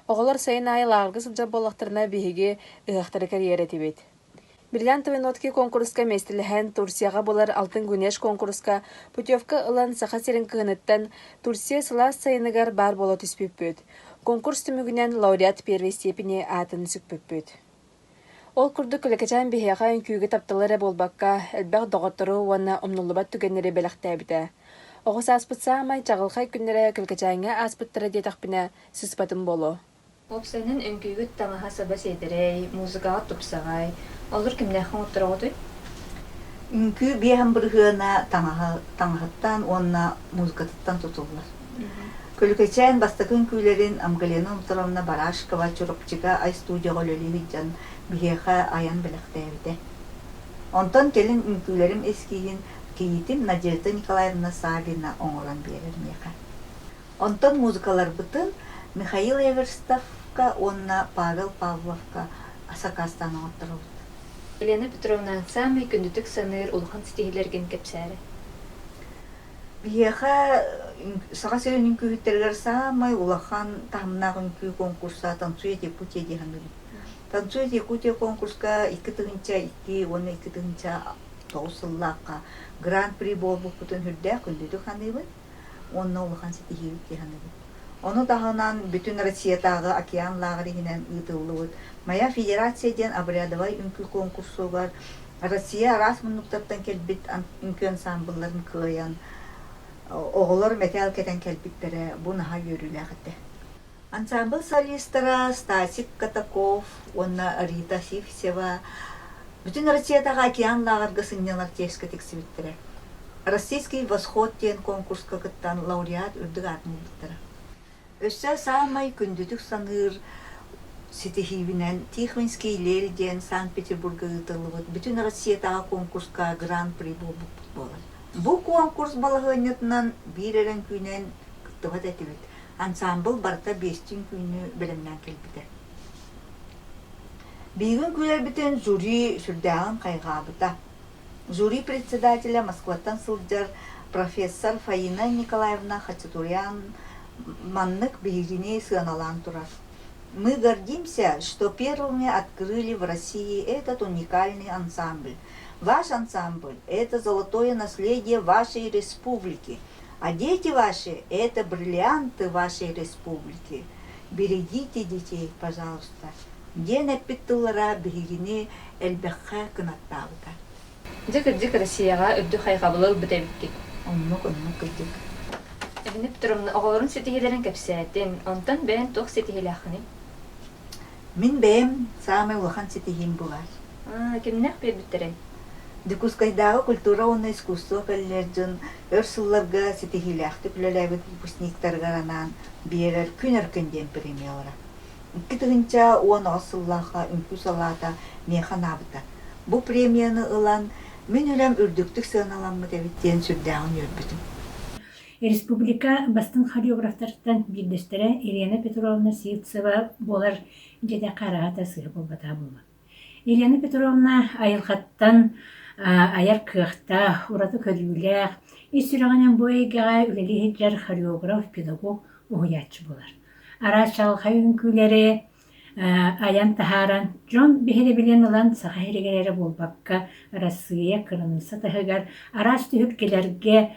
Оҕолор сайын аайы лааҕырга сылдьар буоллахтарына биһиги ыһыахтары кэрийэр этибит. Бриллиантовые нотки куонкуруска миэстэлэһэн Турцияҕа буолар Алтын Гунеш куонкуруска путевка ылан Саха сирин кыһыныттан Турция сылаас сайыныгар баар буола түспүппүт. Конкурс түмүгүнэн лауреат первой степени аатын сүкпүппүт. Ол курдук Көлөкөчөөн биһиэхэ үҥкүүгэ таптала эрэ буолбакка, элбэх доҕоттору уонна умнуллубат түгэннэри бэлэхтээбитэ. Оҕо сааспыт саамай чаҕылхай күннэрэ Көлөкөчөөҥҥө ааспыттара диэтэхпинэ, сыыспатым буолуо. Уопсайынан үҥкүүгүт таҥаһа-саба сиэдэрэй, музыкаҕа тупсаҕай. Олор кимнээххэ оҥоттороҕутуй? Үҥкүү биэһэн бырыһыана таҥаһа, таҥаһыттан уонна музыкатыттан тутуллар. Көлүкэчээн бастакы үҥкүүлэрин Амгалена Умтаровна Барашкова Чурапчыга ай-студияҕа үлэлии сылдьан биһиэхэ айан бэлэхтээбитэ. Онтон кэлин үҥкүүлэрим эскииһин кийиитим Надежда Николаевна Саввина оҥорон биэрэр миэхэ. Онтон музыкаларбытын Михаил Эверстовка уонна Павел Павловка сакаастаан оҥотторобут. Елена Петровна, саамай күндүтүк саныыр улахан ситиһиилэргин кэпсээрэ. Биһиэхэ Саха сирин үҥкүүһүттэригэр саамай улахан таһымнаах үҥкүү конкурса «Танцует Якутия» дии саныыбын. «Танцует Якутия» конкурска 2002 уонна 2009 сыллаахха Гран-при буолбуппутун үрдээх күндүтүк саныыбын. уонна улахан ситиһиибит дии саныыбын. Ону таһынан бүтүн Россиятааҕы океан лааҕыр иһинэн ыытыллыбыт «Моя федерация» диэн обрядовай үҥкүү конкурсугар Россия араас муннуктартан кэлбит үҥкүү ансаамбылларын кыайан, оҕолор мэтээл кэтэн кэлбиттэрэ бу наһаа үөрүүлээх этэ. Ансаамбыл солистара Стасик Катаков уонна Рита Сивцева бүтүн Россиятааҕы океан лааҕырга сынньанар чиэскэ тиксибиттэрэ. «Российский восход» диэн конкурска кыттан лауреат үрдүк аатын ылбыттара. Өссө саамай күндүтүк саныыр ситиһиибинэн Тихвинский Лель диэн Санкт-Петербурга ыытыллыбыт Бүтүн Россиятааҕы конкурска Гран-при буолбуппут буолар. Бу конкурс балаһыанньатынан биир эрэ үҥкүүнэн кыттыбат этибит. Ансаамбыл барыта биэстии үҥкүүнү бэлэмнээн кэлбитэ. Биһиги үҥкүүлэрбитин жюри сүрдээҕин хайҕаабыта. Жюри председателэ Москваттан сылдьар профессор Фаина Николаевна Хачатурян маннык биһигини сыаналаан турар. Мы гордимся, что первыми открыли в России этот уникальный ансамбль. Ваш ансамбль – это золотое наследие вашей республики, а дети ваши – это бриллианты вашей республики. Берегите детей, пожалуйста. Диэн эппит тыллара биһигини элбэххэ кынаттаабыта. Дьэ, кырдьык, Россияҕа үрдүк хайҕабылы ылбыт эбиккит. Оннук, оннук кырдьык. Эбини Петровна, оҕолорун ситиһиилэрин кэпсээтин. Онтон бэйэҥ туох ситиһиилээххиний? Мин бэйэм саамай улахан ситиһиим булар. Кимнээх биэрбиттэрэй? Дьокуускайдааҕы культура уонна искусство колледжын өр сылларга ситиһиилээхтик үлэлээбит выпускниктарыгар анаан биэрэр Күн өркөн диэн премиялара. 2018 сыллаахха үҥкүү салаата миэхэ анаабыта. Бу премияны ылан, мин үлэм үрдүктүк сыаналаммыт эбит диэн сүрдээҕин үөрбүтүм. Республика бастыҥ хореографтарыттан биирдэстэрэ Елена Петровна Сивцева буолар дьиэтэххэ араата сыыһа буолбатаҕа буолуо. Елена Петровна айылҕаттан айар кыахтаах, ураты көрүүлээх, ис сүрэҕинэн бу эйгэҕэ үлэлии сылдьар хореограф, педагог, уһуйааччы буолар. Араас чаҕылхай үҥкүүлэри айан таһааран, дьон биһирэбилин ылан Саха сиригэр эрэ буолбакка, Арассыыйа кыраныысса таһыгар араас түһүлгэлэргэ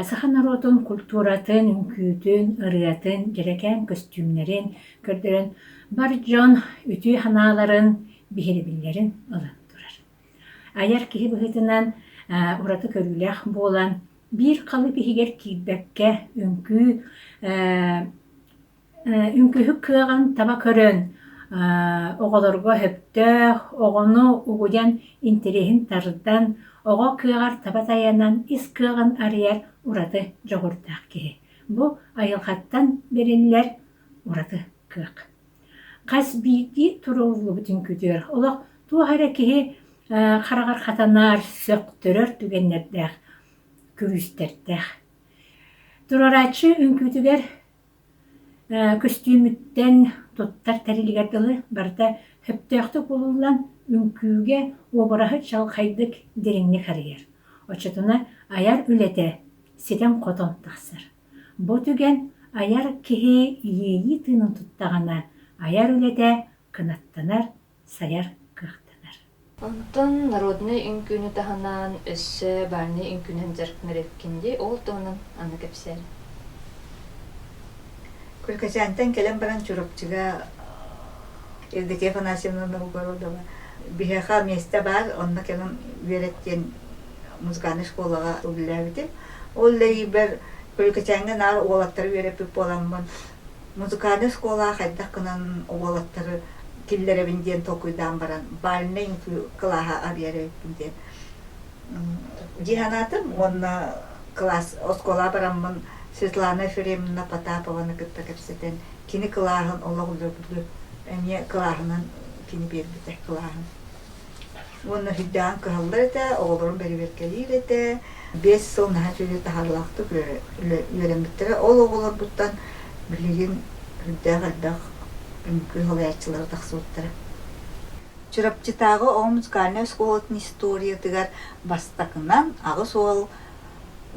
саха норуотун культуратын, үҥкүүтүн, ырыатын, дьэрэкээн көстүүмнэрин көрдөрөн бар дьон үтүө санааларын, биһирэбиллэрин ылан турар. Айар киһи быһыытынан ураты көрүүлээх буолан, биир халыып иһигэр киирбэккэ, үҥкүү үҥкүүһүт кыаҕын таба көрөн, оҕолорго сөптөөх, оҕону угуйан интэриэһин тардан, оҕо кыаҕар таба тайанан ис кыаҕын арыйар ураты дьоҕурдаах киһи. Бу айылҕаттан бэриллэр ураты кыах. Хас биирдии туруоруллубут үҥкүүтүгэр олох туох эрэ киһи хараҕар хатанар, сөхтөрөр түгэннэрдээх, күлүүстэрдээх. Туруорааччы үҥкүүтүгэр көстүүмүттэн туттар тэрилигэр дылы барыта сөптөөхтүк булуллан үҥкүүгэ уобараһы чалхайдык дириҥник арыйар. Оччотуна айар үлэтэ ситэн-хотон тахсар. Бу түгэн айар киһи иэйии тыынын туттаҕына айар үлэтэ кынаттанар, сайар кыахтанар. Онтон народнай үҥкүүнү таһынан өссө бальнай үҥкүүнэн дьарыктанар эбиккин дии, ол туһунан аны кэпсээр. Көлкөчөөнтөн кэлэн баран Чурапчыга Евдокия Афанасьевна Новгородова биһиэхэ миэстэ баар, онно кэлэн үөрэт диэн музыкальнай школаҕа үлэлээбитим. Ол үлэлиирбэр Көлүкэчээҥҥэ наар уолаттары үөрэппит буоламмын, музыкальнай школаҕа хайдах гынан уолаттары киллэрэбин диэн толкуйдаан баран, бальнай үҥкүү кылааһа арыйар эбиппин диэн дии санаатым уонна кылаас оскуолаҕа бараммын Светлана Ефремовна Потапованы кытта кэпсэтэн, кини кылааһын олох үлэ эмиэ кылааһынан кини биэрбитэ кылааһын. Уонна сүрдээҕин кыһаллар этэ, оҕолорун бэрэбиэркэлиир этэ. 5 сыл наһаа үчүгэй таһаарыылаахтык үөрэммиттэрэ. Ол оҕолорбуттан билигин сүрдээх элбэх үҥкүү салайааччылара тахсыбыттара. Чурапчытааҕы оҕо музыкальнай оскуолатын историятыгар бастакынан аҕыс уол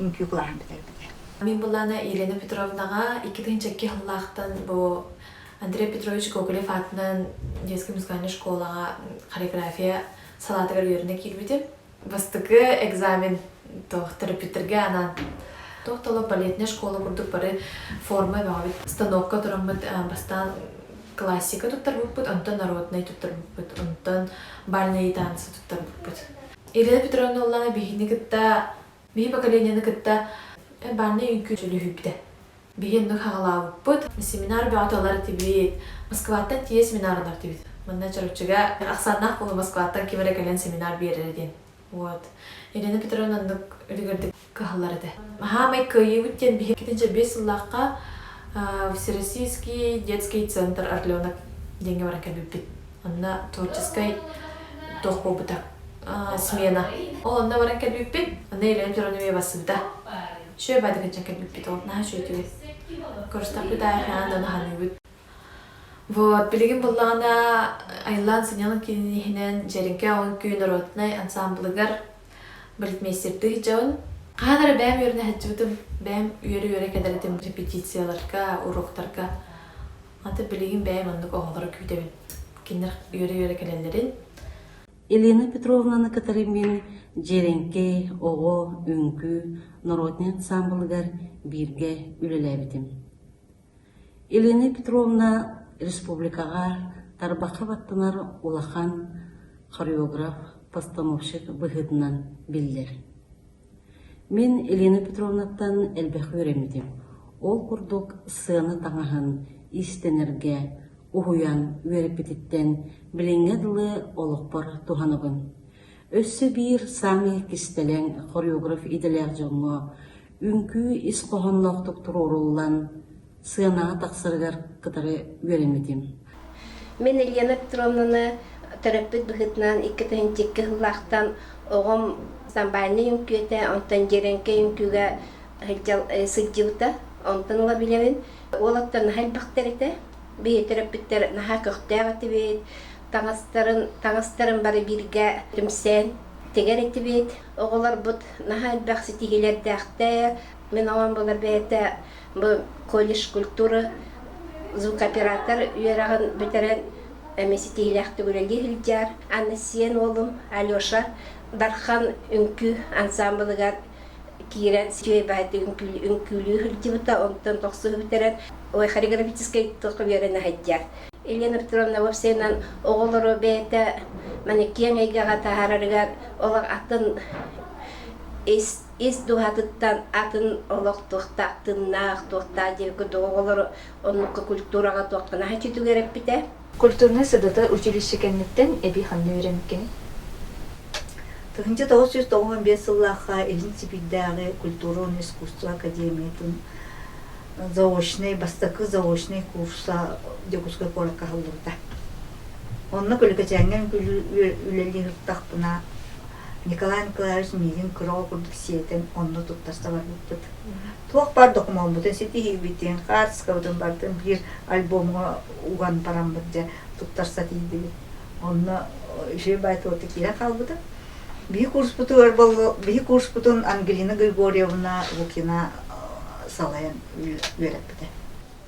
үҥкүү кылааһын бүтэрбитэ. Мин былаана Елена Петровнаҕа 2002 сыллаахтан бу Андрей Петрович Гоголев аатынан детскай музыкальнай школаҕа хореография салаатыгар үөрэнэ киирбитим. Бастакы экзамен туох төрөппүттэргэ анаан туох да балетная школа курдук бары форма бөҕөбүт. Станокка тураммыт бастаан классика туттарбыппыт, онтон народнай туттарбыппыт, онтон бальные танцы туттарбыппыт. Елена Петровна Уллана биһини кытта, биһи поколениены кытта бальнай үҥкүү үлүһүйбүтэ. Биһи оннук хаҕалаабыппыт. Семинар бөҕөтө ылар этибит. Москваттан тиийэ семинар ылар этибит. Манна Чурапчыга ахсааннаах буолу Москваттан ким эрэ кэлэн семинар биэрэрэ диэн. Вот. Елена Петровна оннук үлүгэрдик кыһаллар этэ. Хаамай кыайыыбыт диэн биһи 2005 сыллаахха Всероссийский детский центр «Орленок» диэҥҥэ баран кэлбиппит. Онно творческай туох буолбута смена. Ол онно баран кэлбиппит. Онно Елена Петровна эмиэ бассыбыта. Үчүгэй баайдык кэлбиппит. Ол наһаа үчүгэй Көрүстэхпит аайы хаһан да наһаныыбыт. Вот, билигин буллаҕына Айыллаан сынньалаҥ киинин иһинэн Дьэриҥкэ үҥкүү народнай ансамблыгар балетмейстердыы сылдьабын. Хаһан эрэ бэйэм үөрэнэ сылдьыбытым, бэйэм үөрэ-үөрэ кэлэр этим репетицияларга, уруоктарга. Аты билигин бэйэм оннук оҕолору күүтэбин. Кинилэр үөрэ-үөрэ кэлэллэрин. Елена Петровнаны кытары мин Дьиэрэҥкэй оҕо үҥкүү народнай ансамблыгар бииргэ үлэлээбитим. Елена Петровна республикаҕа тарбахха баттанар улахан хореограф, постановщик быһыытынан биллэр. Мин Елена Петровнаттан элбэх үөрэммитим. Ол курдук сыана таҥаһын иистэнэргэ уһуйан үөрэппититтэн билиҥҥэ дылы олохпор туһанабын. Өссө биир саамай кистэлэҥ хореограф идэлээх дьоҥҥо үҥкүү ис хоһоонноохтук туруоруллан, сыанаҕа тахсарыгар кытары үөрэммитим. Мин Елена Петровнаны төрөппүт быһыытынан 2002 сыллаахтан оҕом самбаанньа үҥкүүтэ, онтон дьиэрэҥкэй үҥкүүгэ сылдьыбыта. Онтон ыла билэбин. Уолаттар наһаа элбэхтэр этэ. Биһи төрөппүттэр наһаа көхтөөх этибит. Таҥастарын, таҥастарын бары бииргэ түмсэн тигэр этибит. Оҕолорбут наһаа элбэх ситиһиилэрдээхтэр. Мин оҕом буолар бэйэтэ бу колледж культуры звукооператор үөрэҕин бүтэрэн эмиэ ситиһиилээхтик үлэлии сылдьар. Аны сиэн уолум Алеша Дархан үҥкүү ансаамбылыгар киирэн үчүгэй баайдык үҥкүүлүү сылдьыбыта, онтон тохсуһу бүтэрэн ой хореографическай туохха үөрэнэ сылдьар. Елена Петровна уопсайынан оҕолору бэйэтэ маны киэҥ эйгэҕэ таһаарарыгар олох атын ис ис дууһатыттан атын олох туохтаах тыыннаах туохтаах диэбит курдук оҕолору оннукка культураҕа туохха наһаа үчүгэй эппитэ. Культурнай сырдатар училище кэнниттэн эбии ханна үөрэммиккиний? 1995 сыллаахха Илин Сибиирдээҕи культура уонна искусство академиятын заочнай бастакы заочнай курса Дьокуускай куоракка аһыллыбыта. Онно Көлүкэчээҥҥэ үлэлии сырыттахпына Николай Николаевич миигин кыра оҕо курдук сиэтэн онно туттарса барбыппыт. Туох баар докумуоммутун ситиһиибитин, хаартыскабытын барытын биир альбомҥа уган бараммыт дьэ туттарса тиийдибит. Онно үчүгэй баай туота киирэн хаалбыта. Биһи курспутугар биһи курспутун Ангелина Григорьевна Лукина салайан үөрэппитэ.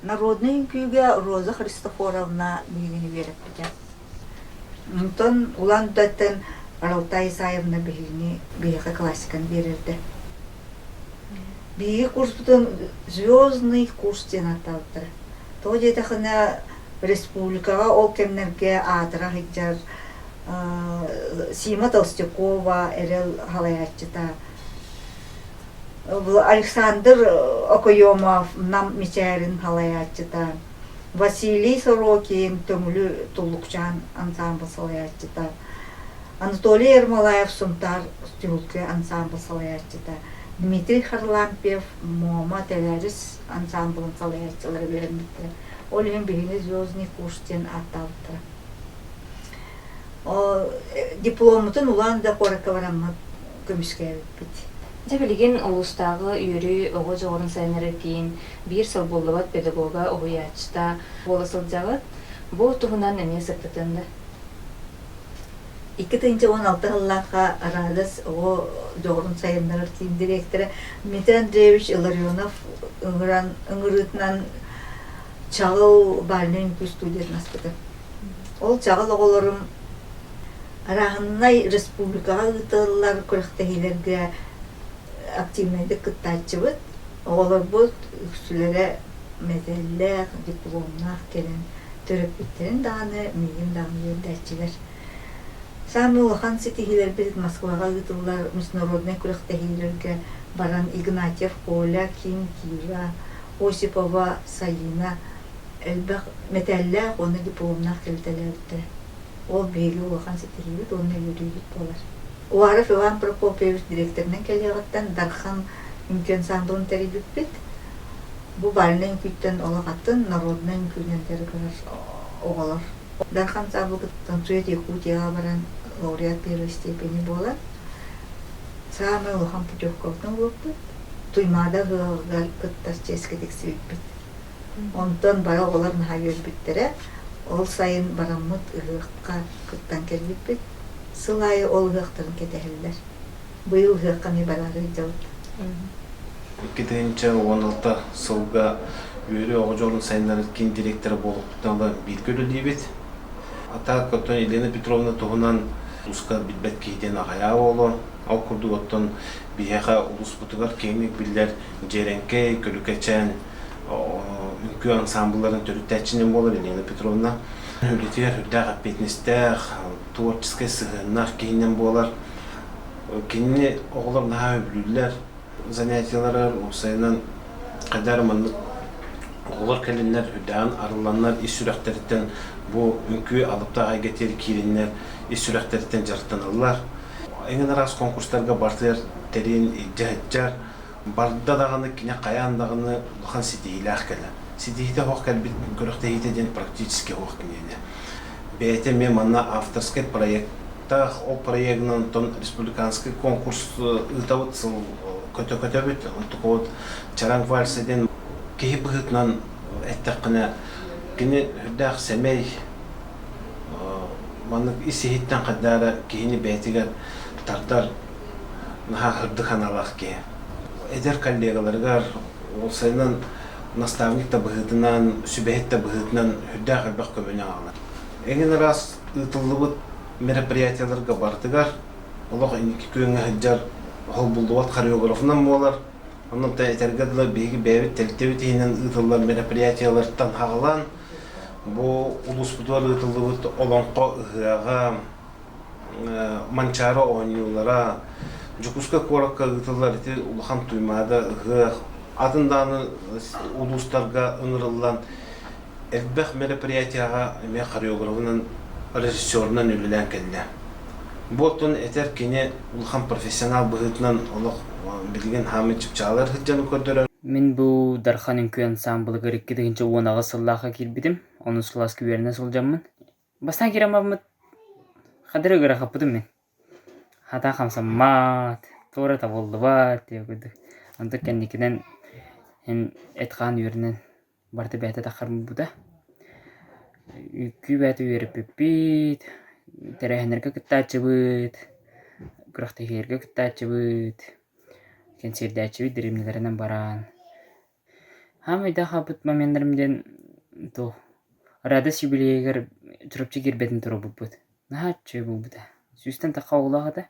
Народнай үҥкүүгэ Роза Христофоровна биһигини үөрэппитэ. Онтон Улан-Удэттэн Аралтай Исаевна биһигини биһиэхэ классиканы биэрэрдэ. Биһиги курспутун «Звездный курс» диэн ааттаабыттара. Тоҕо диэтэххинэ, республикаҕа ол кэмнэргэ аатыра сылдьар Сима Толстякова эрэл салайааччыта, Александр Окоемов Нам Мичээрин салайааччыта, Василий Сорокин Төҥүлү Туллукчаан ансаамбыл салайааччыта, Анатолий Ермолаев Сунтаар түһүлгэ ансаамбыл салайааччыта, Дмитрий Харлампьев Муома Тэлээрис ансаамбылын салайааччылара үөрэммиттэрэ. Ол иһин биһиги «Звездный курс» диэн ааттаабыттара. Дипломмутун улаан да куоракка бараммыт көмүскээбиппит. Дьэ билигин улуустааҕы үөрүү оҕо дьоҕурун сайыннарар киин биир солбуллубат педагога, уһуйааччыта буола сылдьаҕыт. Бу туһунан эмиэ сырдатыан да? 2016 сыллаахха Радость оҕо дьоҕурун сайыннарар киин дириэктэрэ Дмитрий Андреевич Илларионов ыҥыран ыҥырыытынан Чаҕыл бальнай үҥкүү студиятын аспыта. Ол чаҕыл оҕолорум арааһынай республикаҕа ыытыллар күрэхтэһиилэргэ активнайдык кыттааччыбыт. Оҕолорбут үксүлэрэ мэтээллээх, дипломнаах кэлэн төрөппүттэрин даҕаны, миигин даҕаны үөрдээччилэр. Саамай улахан ситиһиилэрбит Москваҕа ыытыллар международнай күрэхтэһиилэргэ баран Игнатьев Коля, Ким Кира, Осипова Сайыына элбэх мэтээллээх уонна дипломнаах кэлитэлээбиттэрэ. Ол биһиги улахан ситиһиибит уонна үөрүүбүт буолар. Уаров Иван Прокопьевич дириэктэринэн кэлиэҕиттэн Дархан үҥкүү ансаамбылын тэрийбиппит. Бу бальнай үҥкүүттэн олох атын народнай үҥкүүнэн дьарыгырар оҕолор. Дархан ансаамбылга Танцует Якутияҕа баран лауреат первой степени буолан, саамай улахан путевкабытын ылбыппыт. Туймаада ыһыаҕыгар кыттар чиэскэ тиксибиппит. Онтон бары оҕолор наһаа үөрбүттэрэ. Ол сайын бараммыт ыһыахха кыттан кэлбиппит. Сыл аайы ол ыһыахтарын кэтэһэллэр. Быйыл ыһыахха эмиэ бараары сылдьабыт. 2016 сылга Үөрүү оҕо дьолун сайыннарар киин директора буолуохпуттан ыла бииргэ үлэлиибит. А так оттон Елена Петровна туһунан улууска билбэт киһи диэн аҕыйаа буолуо. Ол курдук оттон биһиэхэ улууспутугар киэҥник биллэр Дьиэрэҥкэй, Көлүкэчээн үҥкүү ансаамбылларын төрүттээччинэн буолар Елена Петровна. Үлэтигэр үрдээх эппиэтинэстээх, творческай сыһыаннаах киһинэн буолар. Кинини оҕолор наһаа сөбүлүүллэр. Занятиеларыгар уопсайынан хайдах эрэ маннык оҕолор кэлиннэр, үрдээҕин арылланнар ис сүрэхтэриттэн бу үҥкүү алыптаах эйгэтигэр киириннэр, ис сүрэхтэриттэн дьарыктаналлар. Эҥин араас конкурстарга бартыгар тэрийэн илдьэ сылдьар. Барда даҕаны кини хайаан даҕаны улахан ситиһиилээх кэлэр. Ситиһиитэ суох кэлбит күрэхтэһиитэ диэн практически суох киниэнэ. Бэйэтэ эмиэ манна авторскай проектаах, ол проегынан онтон республиканский конкурс ыытабыт сыл көтө-көтөбүт. Онтукабыт Чараҥ вальса диэн киһи быһыытынан эттэххинэ, кини үрдээх сэмэй, маннык ис-иһиттэн хайдах эрэ киһини бэйэтигэр тардар наһаа сырдык санаалаах киһи. Эдэр коллегаларыгар, уопсайынан наставник да быһыытынан, сүбэһит да быһыытынан сүрдээх элбэх көмөнү аҕалар. Эҥин араас ыытыллыбыт мероприятиеларга барытыгар олох инники күөҥҥэ сылдьар холбуллубат хореографынан буолар. Онон этэргэ дылы биһиги бэйэбит тэрилтэбит иһинэн ыытыллар мероприятиелартан хаҕалаан бу улууспутугар ыытыллыбыт Олоҥхо ыһыаҕа, Манчаары оонньуулара, Дьокуускай куоракка ыытыллар ити улахан Туймаада ыһыах, атын даҕаны улуустарга ыҥырыллан элбэх мероприятиеҕа эмиэ хореографынан, режиссерунан үлэлээн кэллэ. Бу оттон этэр кини улахан профессионал быһыытынан олох билигин хаамыы чыпчаалар сылдьан көрдөрөр. Мин бу Дархан үҥкүү ансаамбылыгар 2018 сыллаахха киирбитим. Онус кылааска үөрэнэ сылдьаммын. Бастаан киирэн барбыт хадыры ыгырахаппытым мин. Хата хамсаммат, туора табыллыбат диэн курдук. Онтон кэнникинэн эн эт-хаан үөрэнэн барыта бэйэтэ таххар буолбута. Үҥкүү бэйэтэ үөрэппиппит, тэрээһиннэргэ кыттааччыбыт, күрэхтэһиилэргэ кыттааччыбыт, кэнсиэрдээччибит дэриэбинэлэринэн баран. Хаамай да хаалбыт моменнарым диэн туох Радость юбилейыгар Чурапчы киирбэтин туруорбуппут. Наһаа үчүгэй буолбута. Сүүстэн тахха оҕолоох этэ.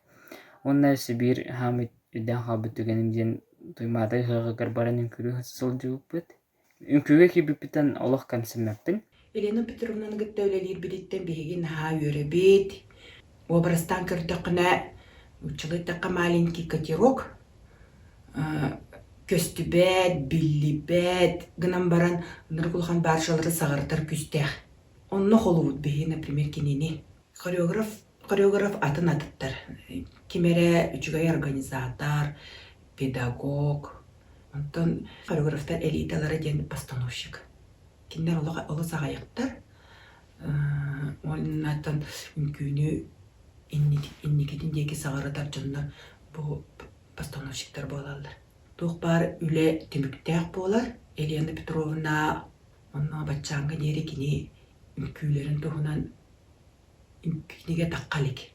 Уонна өссө биир хаамай өйдөөн хаалбыт түгэним диэн Туймаада ыһыаҕыгар баран үҥкүүлүү сылдьыбыппыт. Үҥкүүгэ киирбиппиттэн олох кэмсиммэппин. Елена Петровнаны кытта үлэлиирбититтэн биһиги наһаа үөрэбит. Уобарастаан көрдөххүнэ, нууччалыы эттэххэ маленький катерок көстүбэт, биллибэт гынан баран ынырык улахан баржалары саҕарытар күүстээх. Онно холуубут биһиги, например, кинини. Хореограф, хореограф атын атыттар. Ким эрэ үчүгэй организатор, педагог. Онтон хореографтар элиталара диэн постановщик. Кинилэр олох олус аҕыйахтар. Уоннаттан үҥкүүнү инникитин диэки саҕарытар дьоннор бу постановщиктар буолаллар. Туох баар үлэ түмүктээх буолар. Елена Петровна онно баччааҥҥа диэри кини үҥкүүлэрин туһунан кинигэ тахха илик.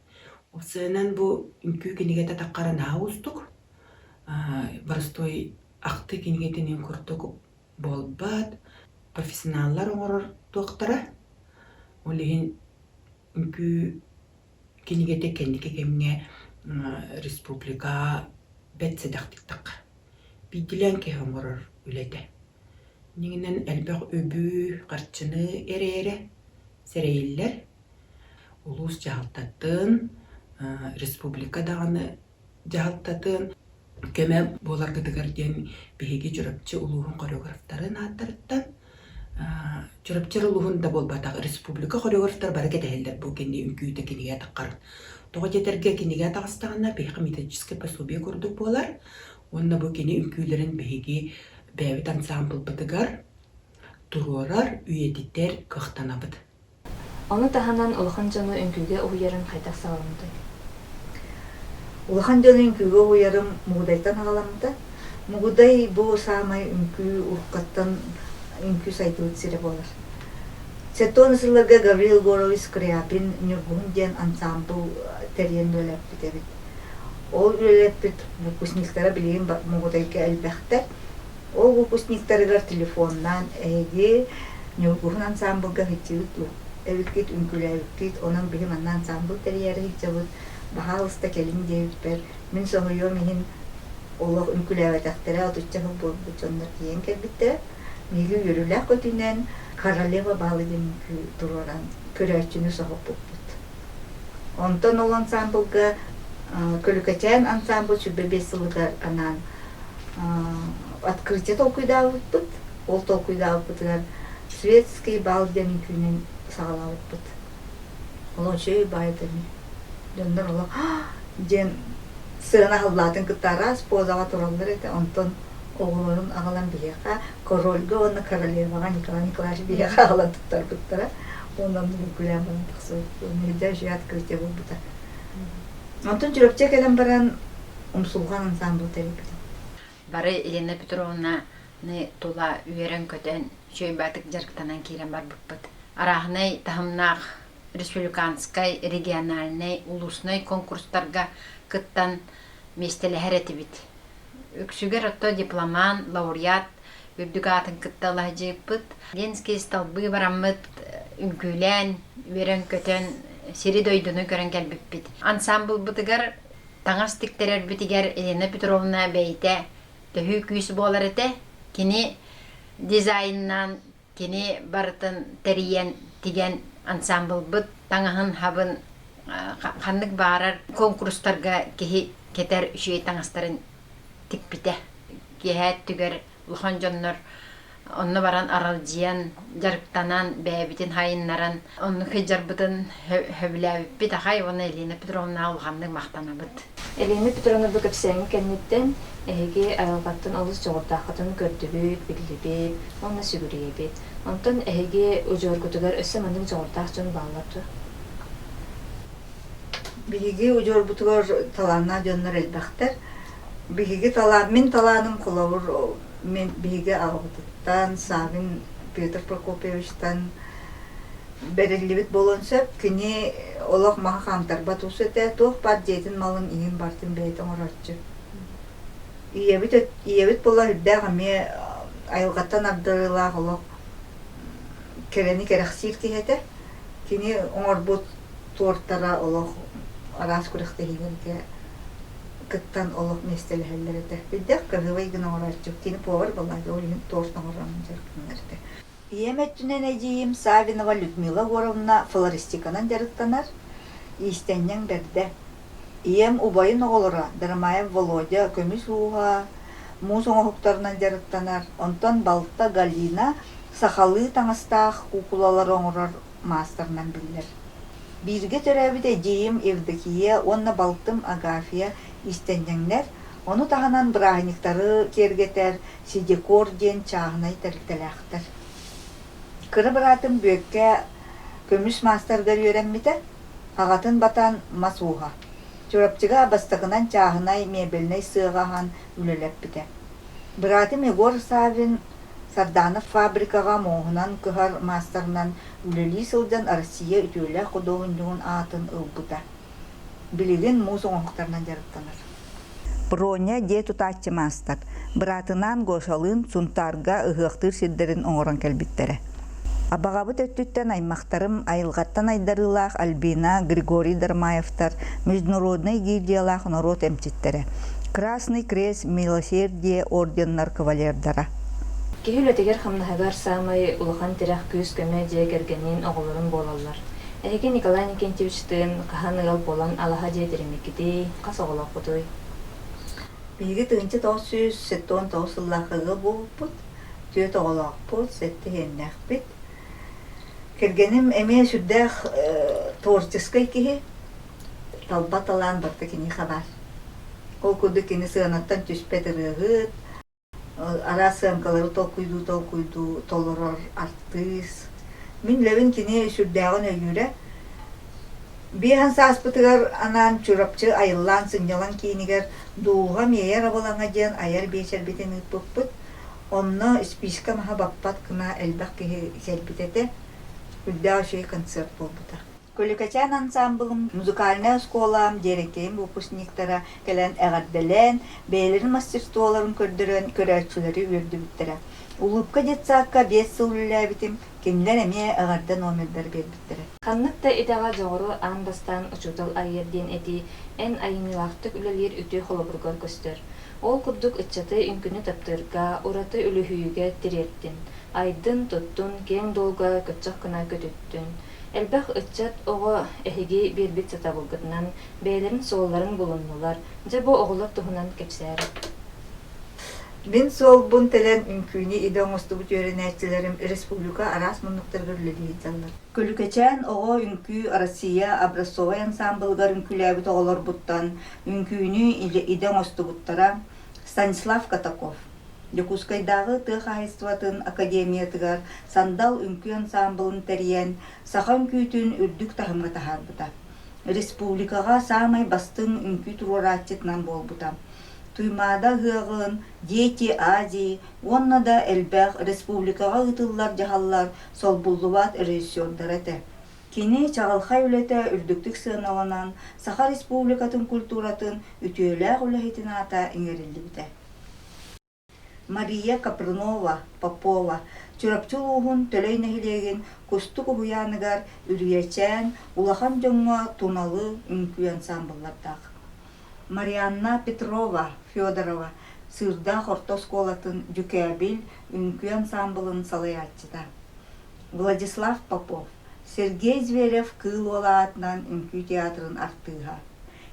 Сыанан бу үҥкүү кинигэтэ таххара наһаа уустук. Боростуой ахтыы кинигэтин курдук буолбат. Профессионаллар оҥорор туохтара. Ол иһин үҥкүү кинигэтэ кэнники кэмҥэ республика бэрт сэдэхтик таххар. Биирдиилээн киһи оҥорор үлэтэ. Иннигинэн элбэх үбү, харчыны эрэ-эрэ сэрэйиллэр. Улуус дьаһалтатын, республика даҕаны дьаһалтатын көмө буоларгытыгар диэн биһиги Чурапчы улууһун хореографтарын ааттарыттан Чурапчы улууһун да буолбатах республика хореографтар бары кэтэһэллэр бу кини үҥкүүтэ кинигэ таххарын. Тоҕо диэтэргэ кинигэ таҕыстаҕына биһиэхэ методическай пособие курдук буолар уонна бу кини үҥкүүлэрин биһиги бэйэбит ансаамбылбытыгар туруорар, үйэтитэр кыахтанабыт. Ону таһынан улахан дьону үҥкүүгэ уһуйарын хайдах саҕаламмытай? Улахан дьону үҥкүүгэ уһуйарым Мугудайтан аҕаламмыта. Мугудай бу саамай үҥкүү уруккаттан үҥкүү сайдыбыт сирэ буолар. Сэттэ сылларга Гаврил Егорович Скрябин Ньургуһун диэн ансаамбыл тэрийэн үлэлэппит эбит. Ол үлэлэппит выпускниктара билигин Мугудайга элбэхтэр. Ол выпускниктарыгар телефоннаан эһиги Ньургуһун ансаамбылга сылдьыбыт дуо? Эбиккит, үҥкүүлээбиккит, онон биһи манна ансаамбыл тэрийээри сылдьабыт, баһаалыста кэлиҥ диэбиппэр, мин соһуйуом иһин олох үҥкүүлээбэтэхтэрэ отучча сыл буолбут дьоннор тиийэн кэлбиттэрэ. Биһиги үөрүүлээх көтүүнэн Королева баалы диэн үҥкүү туруоран көрөөччүнү соһуппуппут. Онтон ол ансаамбылга Көлүкэчээн ансаамбыл 25 сылыгар анаан открытие толкуйдаабыппыт. Ол толкуйдаабыппытыгар светский бал диэн үҥкүүнэн саҕалаабыппыт. Ол үчүгэй баайыта ини. Дьоннор олох диэн сыана аһыллаатын кытта араас позаҕа тураллар этэ. Онтон оҕолорун аҕалан биһиэхэ корольга уонна королеваҕа Николай Николаевич биһиэхэ аҕалан туттарбыттара. Уонна оннук үҥкүүлээн баран тахсыбыппыт. Үчүгэй открытие буолбута. Онтон Чурапчы кэлэн баран Умсулҕан ансаамбыл тэрийбитим. Бары Елена Петровнаны тула үөрэн-көтөн, үчүгэй баатык дьарыктанан киирэн барбыппыт. Арааһынай таһымнаах республиканскай, региональнай, улуснай конкурстарга кыттан миэстэлэһэр этибит. Үксүгэр отто дипломант, лауреат үрдүк аатын кытта ылаһдьыыппыт. Ленскэй столбы бараммыт үҥкүүлээн, үөрэн-көтөн, сири-дойдуну көрөн кэлбиппит. Ансаамбылбытыгар таҥас тиктэрэрбитигэр Елена Петровна бэйэтэ төһүү күүс буолар этэ. Кини дизайннаан, кини барытын тэрийэн, тигэн ансаамбылбыт таҥаһын хабын ханнык баарар конкурстарга киһи кэтэр үчүгэй таҥастарын тикпитэ. Киэһэ өттүгэр улахан дьоннор онно баран аралдьыйан, дьарыктанан, бэйэбитин хайыннаран, оннук сылдьарбытын сөбүлээбиппит ахай уонна Елена Петровнаҕа улаханнык махтанабыт. Елена Петровна бу кэпсээҥҥэ кэнниттэн эһиги айылҕаттан олус дьоҕурдааххытын көрдүбүт, биллибит уонна сүгүрүйэбит. Онтон эһиги удьуоргутугар өссө маннык дьоҕурдаах дьон бааллар дуо? Биһиги удьуорбутугар талааннаах дьоннор элбэхтэр. Биһиги талаан, мин талааным холобур мин биһиги аҕабытыттан, Савин Петр Прокопьевичтан бэриллибит буолуон сөп. Кини олох маһы хаамтарбат уус этэ, туох баар дьиэтин малын иһин барытын бэйэтэ оҥорооччу. Ийэбит ийэбит буолла үрдээх эмиэ айылҕаттан ардырыылаах олох кэрэни кэрэхсиир киһи этэ. Кини оҥорбут туортара олох араас күрэхтэһиилэргэ кыттан олох миэстэлэһэллэр этэ. Үрдээх кыраһыабай гына оҥорооччу. Кини повар буоллаҕа ол иһин торт оҥорон дьарыктанар этэ. Ийэм өттүнэн эдьиийим Саввинова Людмила Егоровна флористиканан дьарыктанар, иистэнньэҥ бэрдэ. Ийэм убайын оҕолоро Дарамаев Володя көмүс ууһа, муус оҥоһуктарынан дьарыктанар, онтон балта Галина сахалыы таҥастаах куукулалары оҥорор маастарынан биллэр. Бииргэ төрөөбүт эдьиийим Евдокия уонна балтым Агафья иистэнньэҥнэр, ону таһынан бырааһынньыктары киэргэтэр Сидекор диэн чааһынай тэрилтэлээхтэр. Кыра быраатым Бүөккэ көмүс маастарыгар үөрэммитэ, аҕатын батан мас ууһа. Чурапчыга бастакынан чааһынай мебельнэй сыаҕа аһан үлэлэппитэ. Быраатым Егор Саввин Сардаанов фабрикаҕа муоһунан кыһар маастарынан үлэлии сылдьан Россия үтүөлээх худуоһунньугун аатын ылбыта. Билигин муус оҥоһуктарынан дьарыктанар. Проня дьиэ тутааччы маастар. Быраатынаан Гошалыын Сунтаарга ыһыахтыыр сирдэрин оҥорон кэлбиттэрэ. Абаҕабыт өттүттэн аймахтарым айылҕаттан айдарыылаах Альбина, Григорий Дармаевтар международнай гильдиялаах норуот эмчиттэрэ, Красный Крест Милосердие орденнар кавалердара. Киһи үлэтигэр-хамнаһыгар саамай улахан тирэх күүс-көмө дьиэ кэргэнин, оҕолорун буолаллар. Эһиги Николай Никитичтыын хаһан ыал буолан алаһа дьиэ тэриммиккитий, хас оҕолооххутуй? Биһиги 1979 сыллаахха ыал буолбуппут, түөрт оҕолоохпут, сэттэ иһиэннээхпит. Кэргэним эмиэ сүрдээх творческай киһи, талба талаан барыта киниэхэ баар. Ол курдук кини сыанаттан түспэт ырыаһыт. Араас сыаҥкалары толкуйдуу-толкуйдуу толорор артыыс. Мин үлэбин кини сүрдээҕин өйүүрэ. Биэһэн сааспытыгар анаан Чурапчы айыллаан сынньалаҥ киинигэр Дууһа миэйэр абылаҥа диэн айар биэчэрбитин ыыппыппыт. Онно испиискэ маһа баппат гына элбэх киһи кэлбит этэ. Үрдээх үчүгэй концерт буолбута. Көлүкэчээн ансаамбылым, музыкальнай оскуолам, дьиэрэкэйим выпускниктара кэлэн эҕэрдэлээн, бэйэлэрин мастерстволарын көрдөрөн көрөөччүлэри үөрдүбүттэрэ. Улыбка детсадка 5 сыл үлэлээбитим, кинилэр эмиэ эҕэрдэ номердары биэрбиттэрэ. Ханнык да идэҕэ дьоҕуру аан бастаан учуутал арыйар диэн этии эн айымньылаахтык үлэлиир үтүө холобургар көстөр. Ол курдук ыччаты үҥкүүнү таптыырга, ураты үлүһүйүүгэ тириэртин. Айдын, туттун, киэҥ дуолга көччөх гына көтүттүн. Элбэх ыччат оҕо эһиги биэрбит сатабылгытынан бэйэлэрин суолларын булуннулар. Дьэ бу оҕолор туһунан кэпсээр. Мин суолбун тэлэн үҥкүүнү идэ оҥостубут үөрэнээччилэрим республика араас муннуктарыгар үлэлии сылдьаллар. Көлүкэчээн оҕо үҥкүү Россия образцовай ансаамбылыгар үҥкүүлээбит оҕолорбуттан үҥкүүнү идэ оҥостубуттара Станислав Катаков. Дьокуускайдааҕы тыа хаһаайыстыбатын академиятыгар «Сандал» үҥкүү ансаамбылын тэрийэн, саха үҥкүүтүн үрдүк таһымҥа таһаарбыта. Республикаҕа саамай бастыҥ үҥкүү туруорааччытынан буолбута. Туймаада ыһыаҕын, Дети Азии уонна да элбэх республикаҕа ыытыллар дьаһаллар солбуллубат режиссердара этэ. Кини чаҕылхай үлэтэ үрдүктүк сыаналанан, Саха Республикатын культуратын үтүөлээх үлэһитин аата иҥэриллибитэ. Мария Капрынова, Попова Чурапчы улууһун Төлөй нэһилиэгин Кустук уһуйааныгар Үрүйэчээн улахан дьоҥҥо Туналы үҥкүү ансаамбыллардаах. Марианна Петрова, Федорова Сыырдаах орто оскуолатын Дьүкээбил үҥкүү ансаамбылын салайааччыта. Владислав Попов, Сергей Зверев-Кыыл Уола аатынан үҥкүү театрын артыыһа.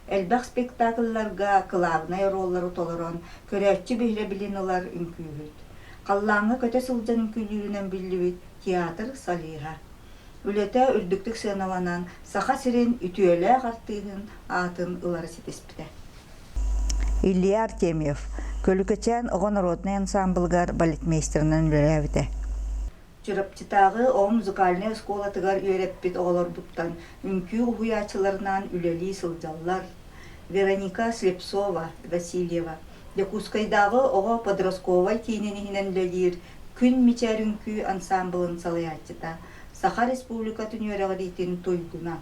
Элбэх спектаклларга кылаабынай оруоллары толорон, көрөөччү биһирэбилин ылар үҥкүүһүт. Халлааҥҥа көтө сылдьан үҥкүүлүүрүнэн биллибит театр солиһа. Үлэтэ үрдүктүк сыаналанан, Саха сирин үтүөлээх артыыһын аатын ылары ситиспитэ. Илья Артемьев Көлүкэчээн оҕо народнай ансаамбылыгар балетмейстерынан үлэлээбитэ. Чурапчытааҕы оҕо музыкальнай оскуолатыгар үөрэппит оҕолорбуттан үҥкүү уһуйааччыларынаан үлэлии сылдьаллар. Вероника Слепцова, Васильева, Дьокуускайдааҕы оҕо подростковай киинин иһинэн үлэлиир Күн мичээр үҥкүү ансаамбылын салайааччыта, Саха Республикатын үөрэҕириитин туйгуна.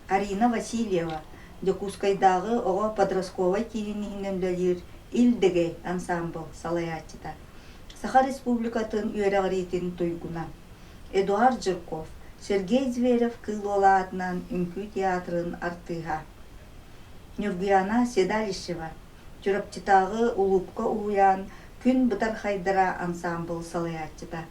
Арина Васильева, Дьокуускайдааҕы оҕо подростковай киинин иһинэн үлэлиир Ил Дэгэй ансаамбыл салайааччыта. Саха Республикатын үөрэҕириитин туйгуна Эдуард Жирков, Сергей Зверев-Кыыл Уола аатынан Үҥкүү театрын артыыһа, Ньургуйаана Седалищева, Чурапчытааҕы Улуупка уһуйаан Күн бытархайдара ансаамбыл салайааччыта,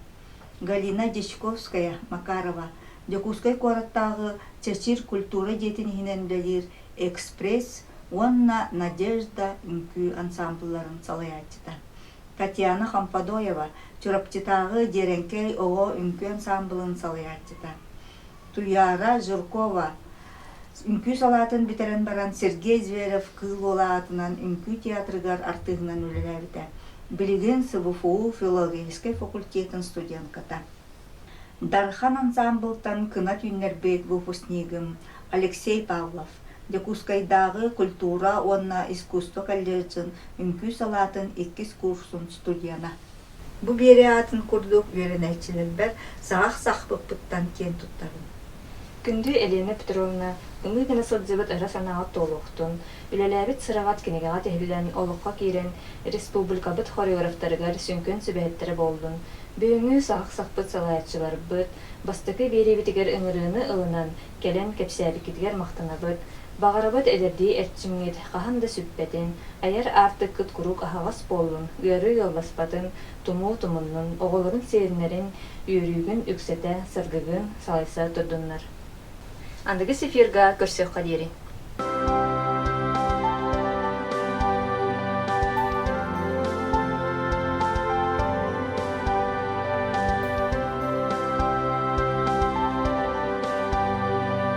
Галина Дьячковская, Макарова, Дьокуускай куораттааҕы Чэчир культура дьиэтин иһинэн үлэлиир Экспресс уонна Надежда үҥкүү ансаамбылларын салайааччыта. Татьяна Хампадоева, Чурапчытааҕы Дьиэрэҥкэй оҕо үҥкүү ансаамбылын салайааччыта, Туйаара Жиркова үҥкүү салаатын бүтэрэн баран Сергей Зверев-Кыыл Уола аатынан үҥкүү театрыгар артыыһынан үлэлээбитэ. Билигин СВФУ филологическай факультетын студентката. Дархан ансаамбылтан кынат үүннэрбит выпускнигым Алексей Павлов Дьокуускайдааҕы культура уонна искусство колледжын үҥкүү салаатын иккис курсун студена. Бу биэрии аатын курдук үөрэнээччилэрбэр саҕах сахпыппыттан киэн туттабын. Күндү Елена Петровна, ымыы гына сылдьыбыт ыра санааҕыт туолуохтун, үлэлээбит сыраҕат кинигэҕэ тиһиллэн, олоххо киирэн, республикабыт хореографтарыгар сүҥкэн сүбэһиттэрэ буоллун. Бүгүҥҥү саҕах сахпыт салайааччыларбыт бастакы биэриибитигэр ыҥырыыны ылынан, кэлэн кэпсээбиккитигэр махтанабыт. Баҕарабыт эдэрдии эрчимҥит хаһан да сүппэтин, айар аартыккыт куруук аһаҕас буоллун, ыарыы ыалласпатын, тумуу тумуннун, оҕолорун сиэннэрин үөрүүгүн үксэтэ, саргыгын салайса турдуннар. Аныгыс эфирга көрсүөххэ диэри.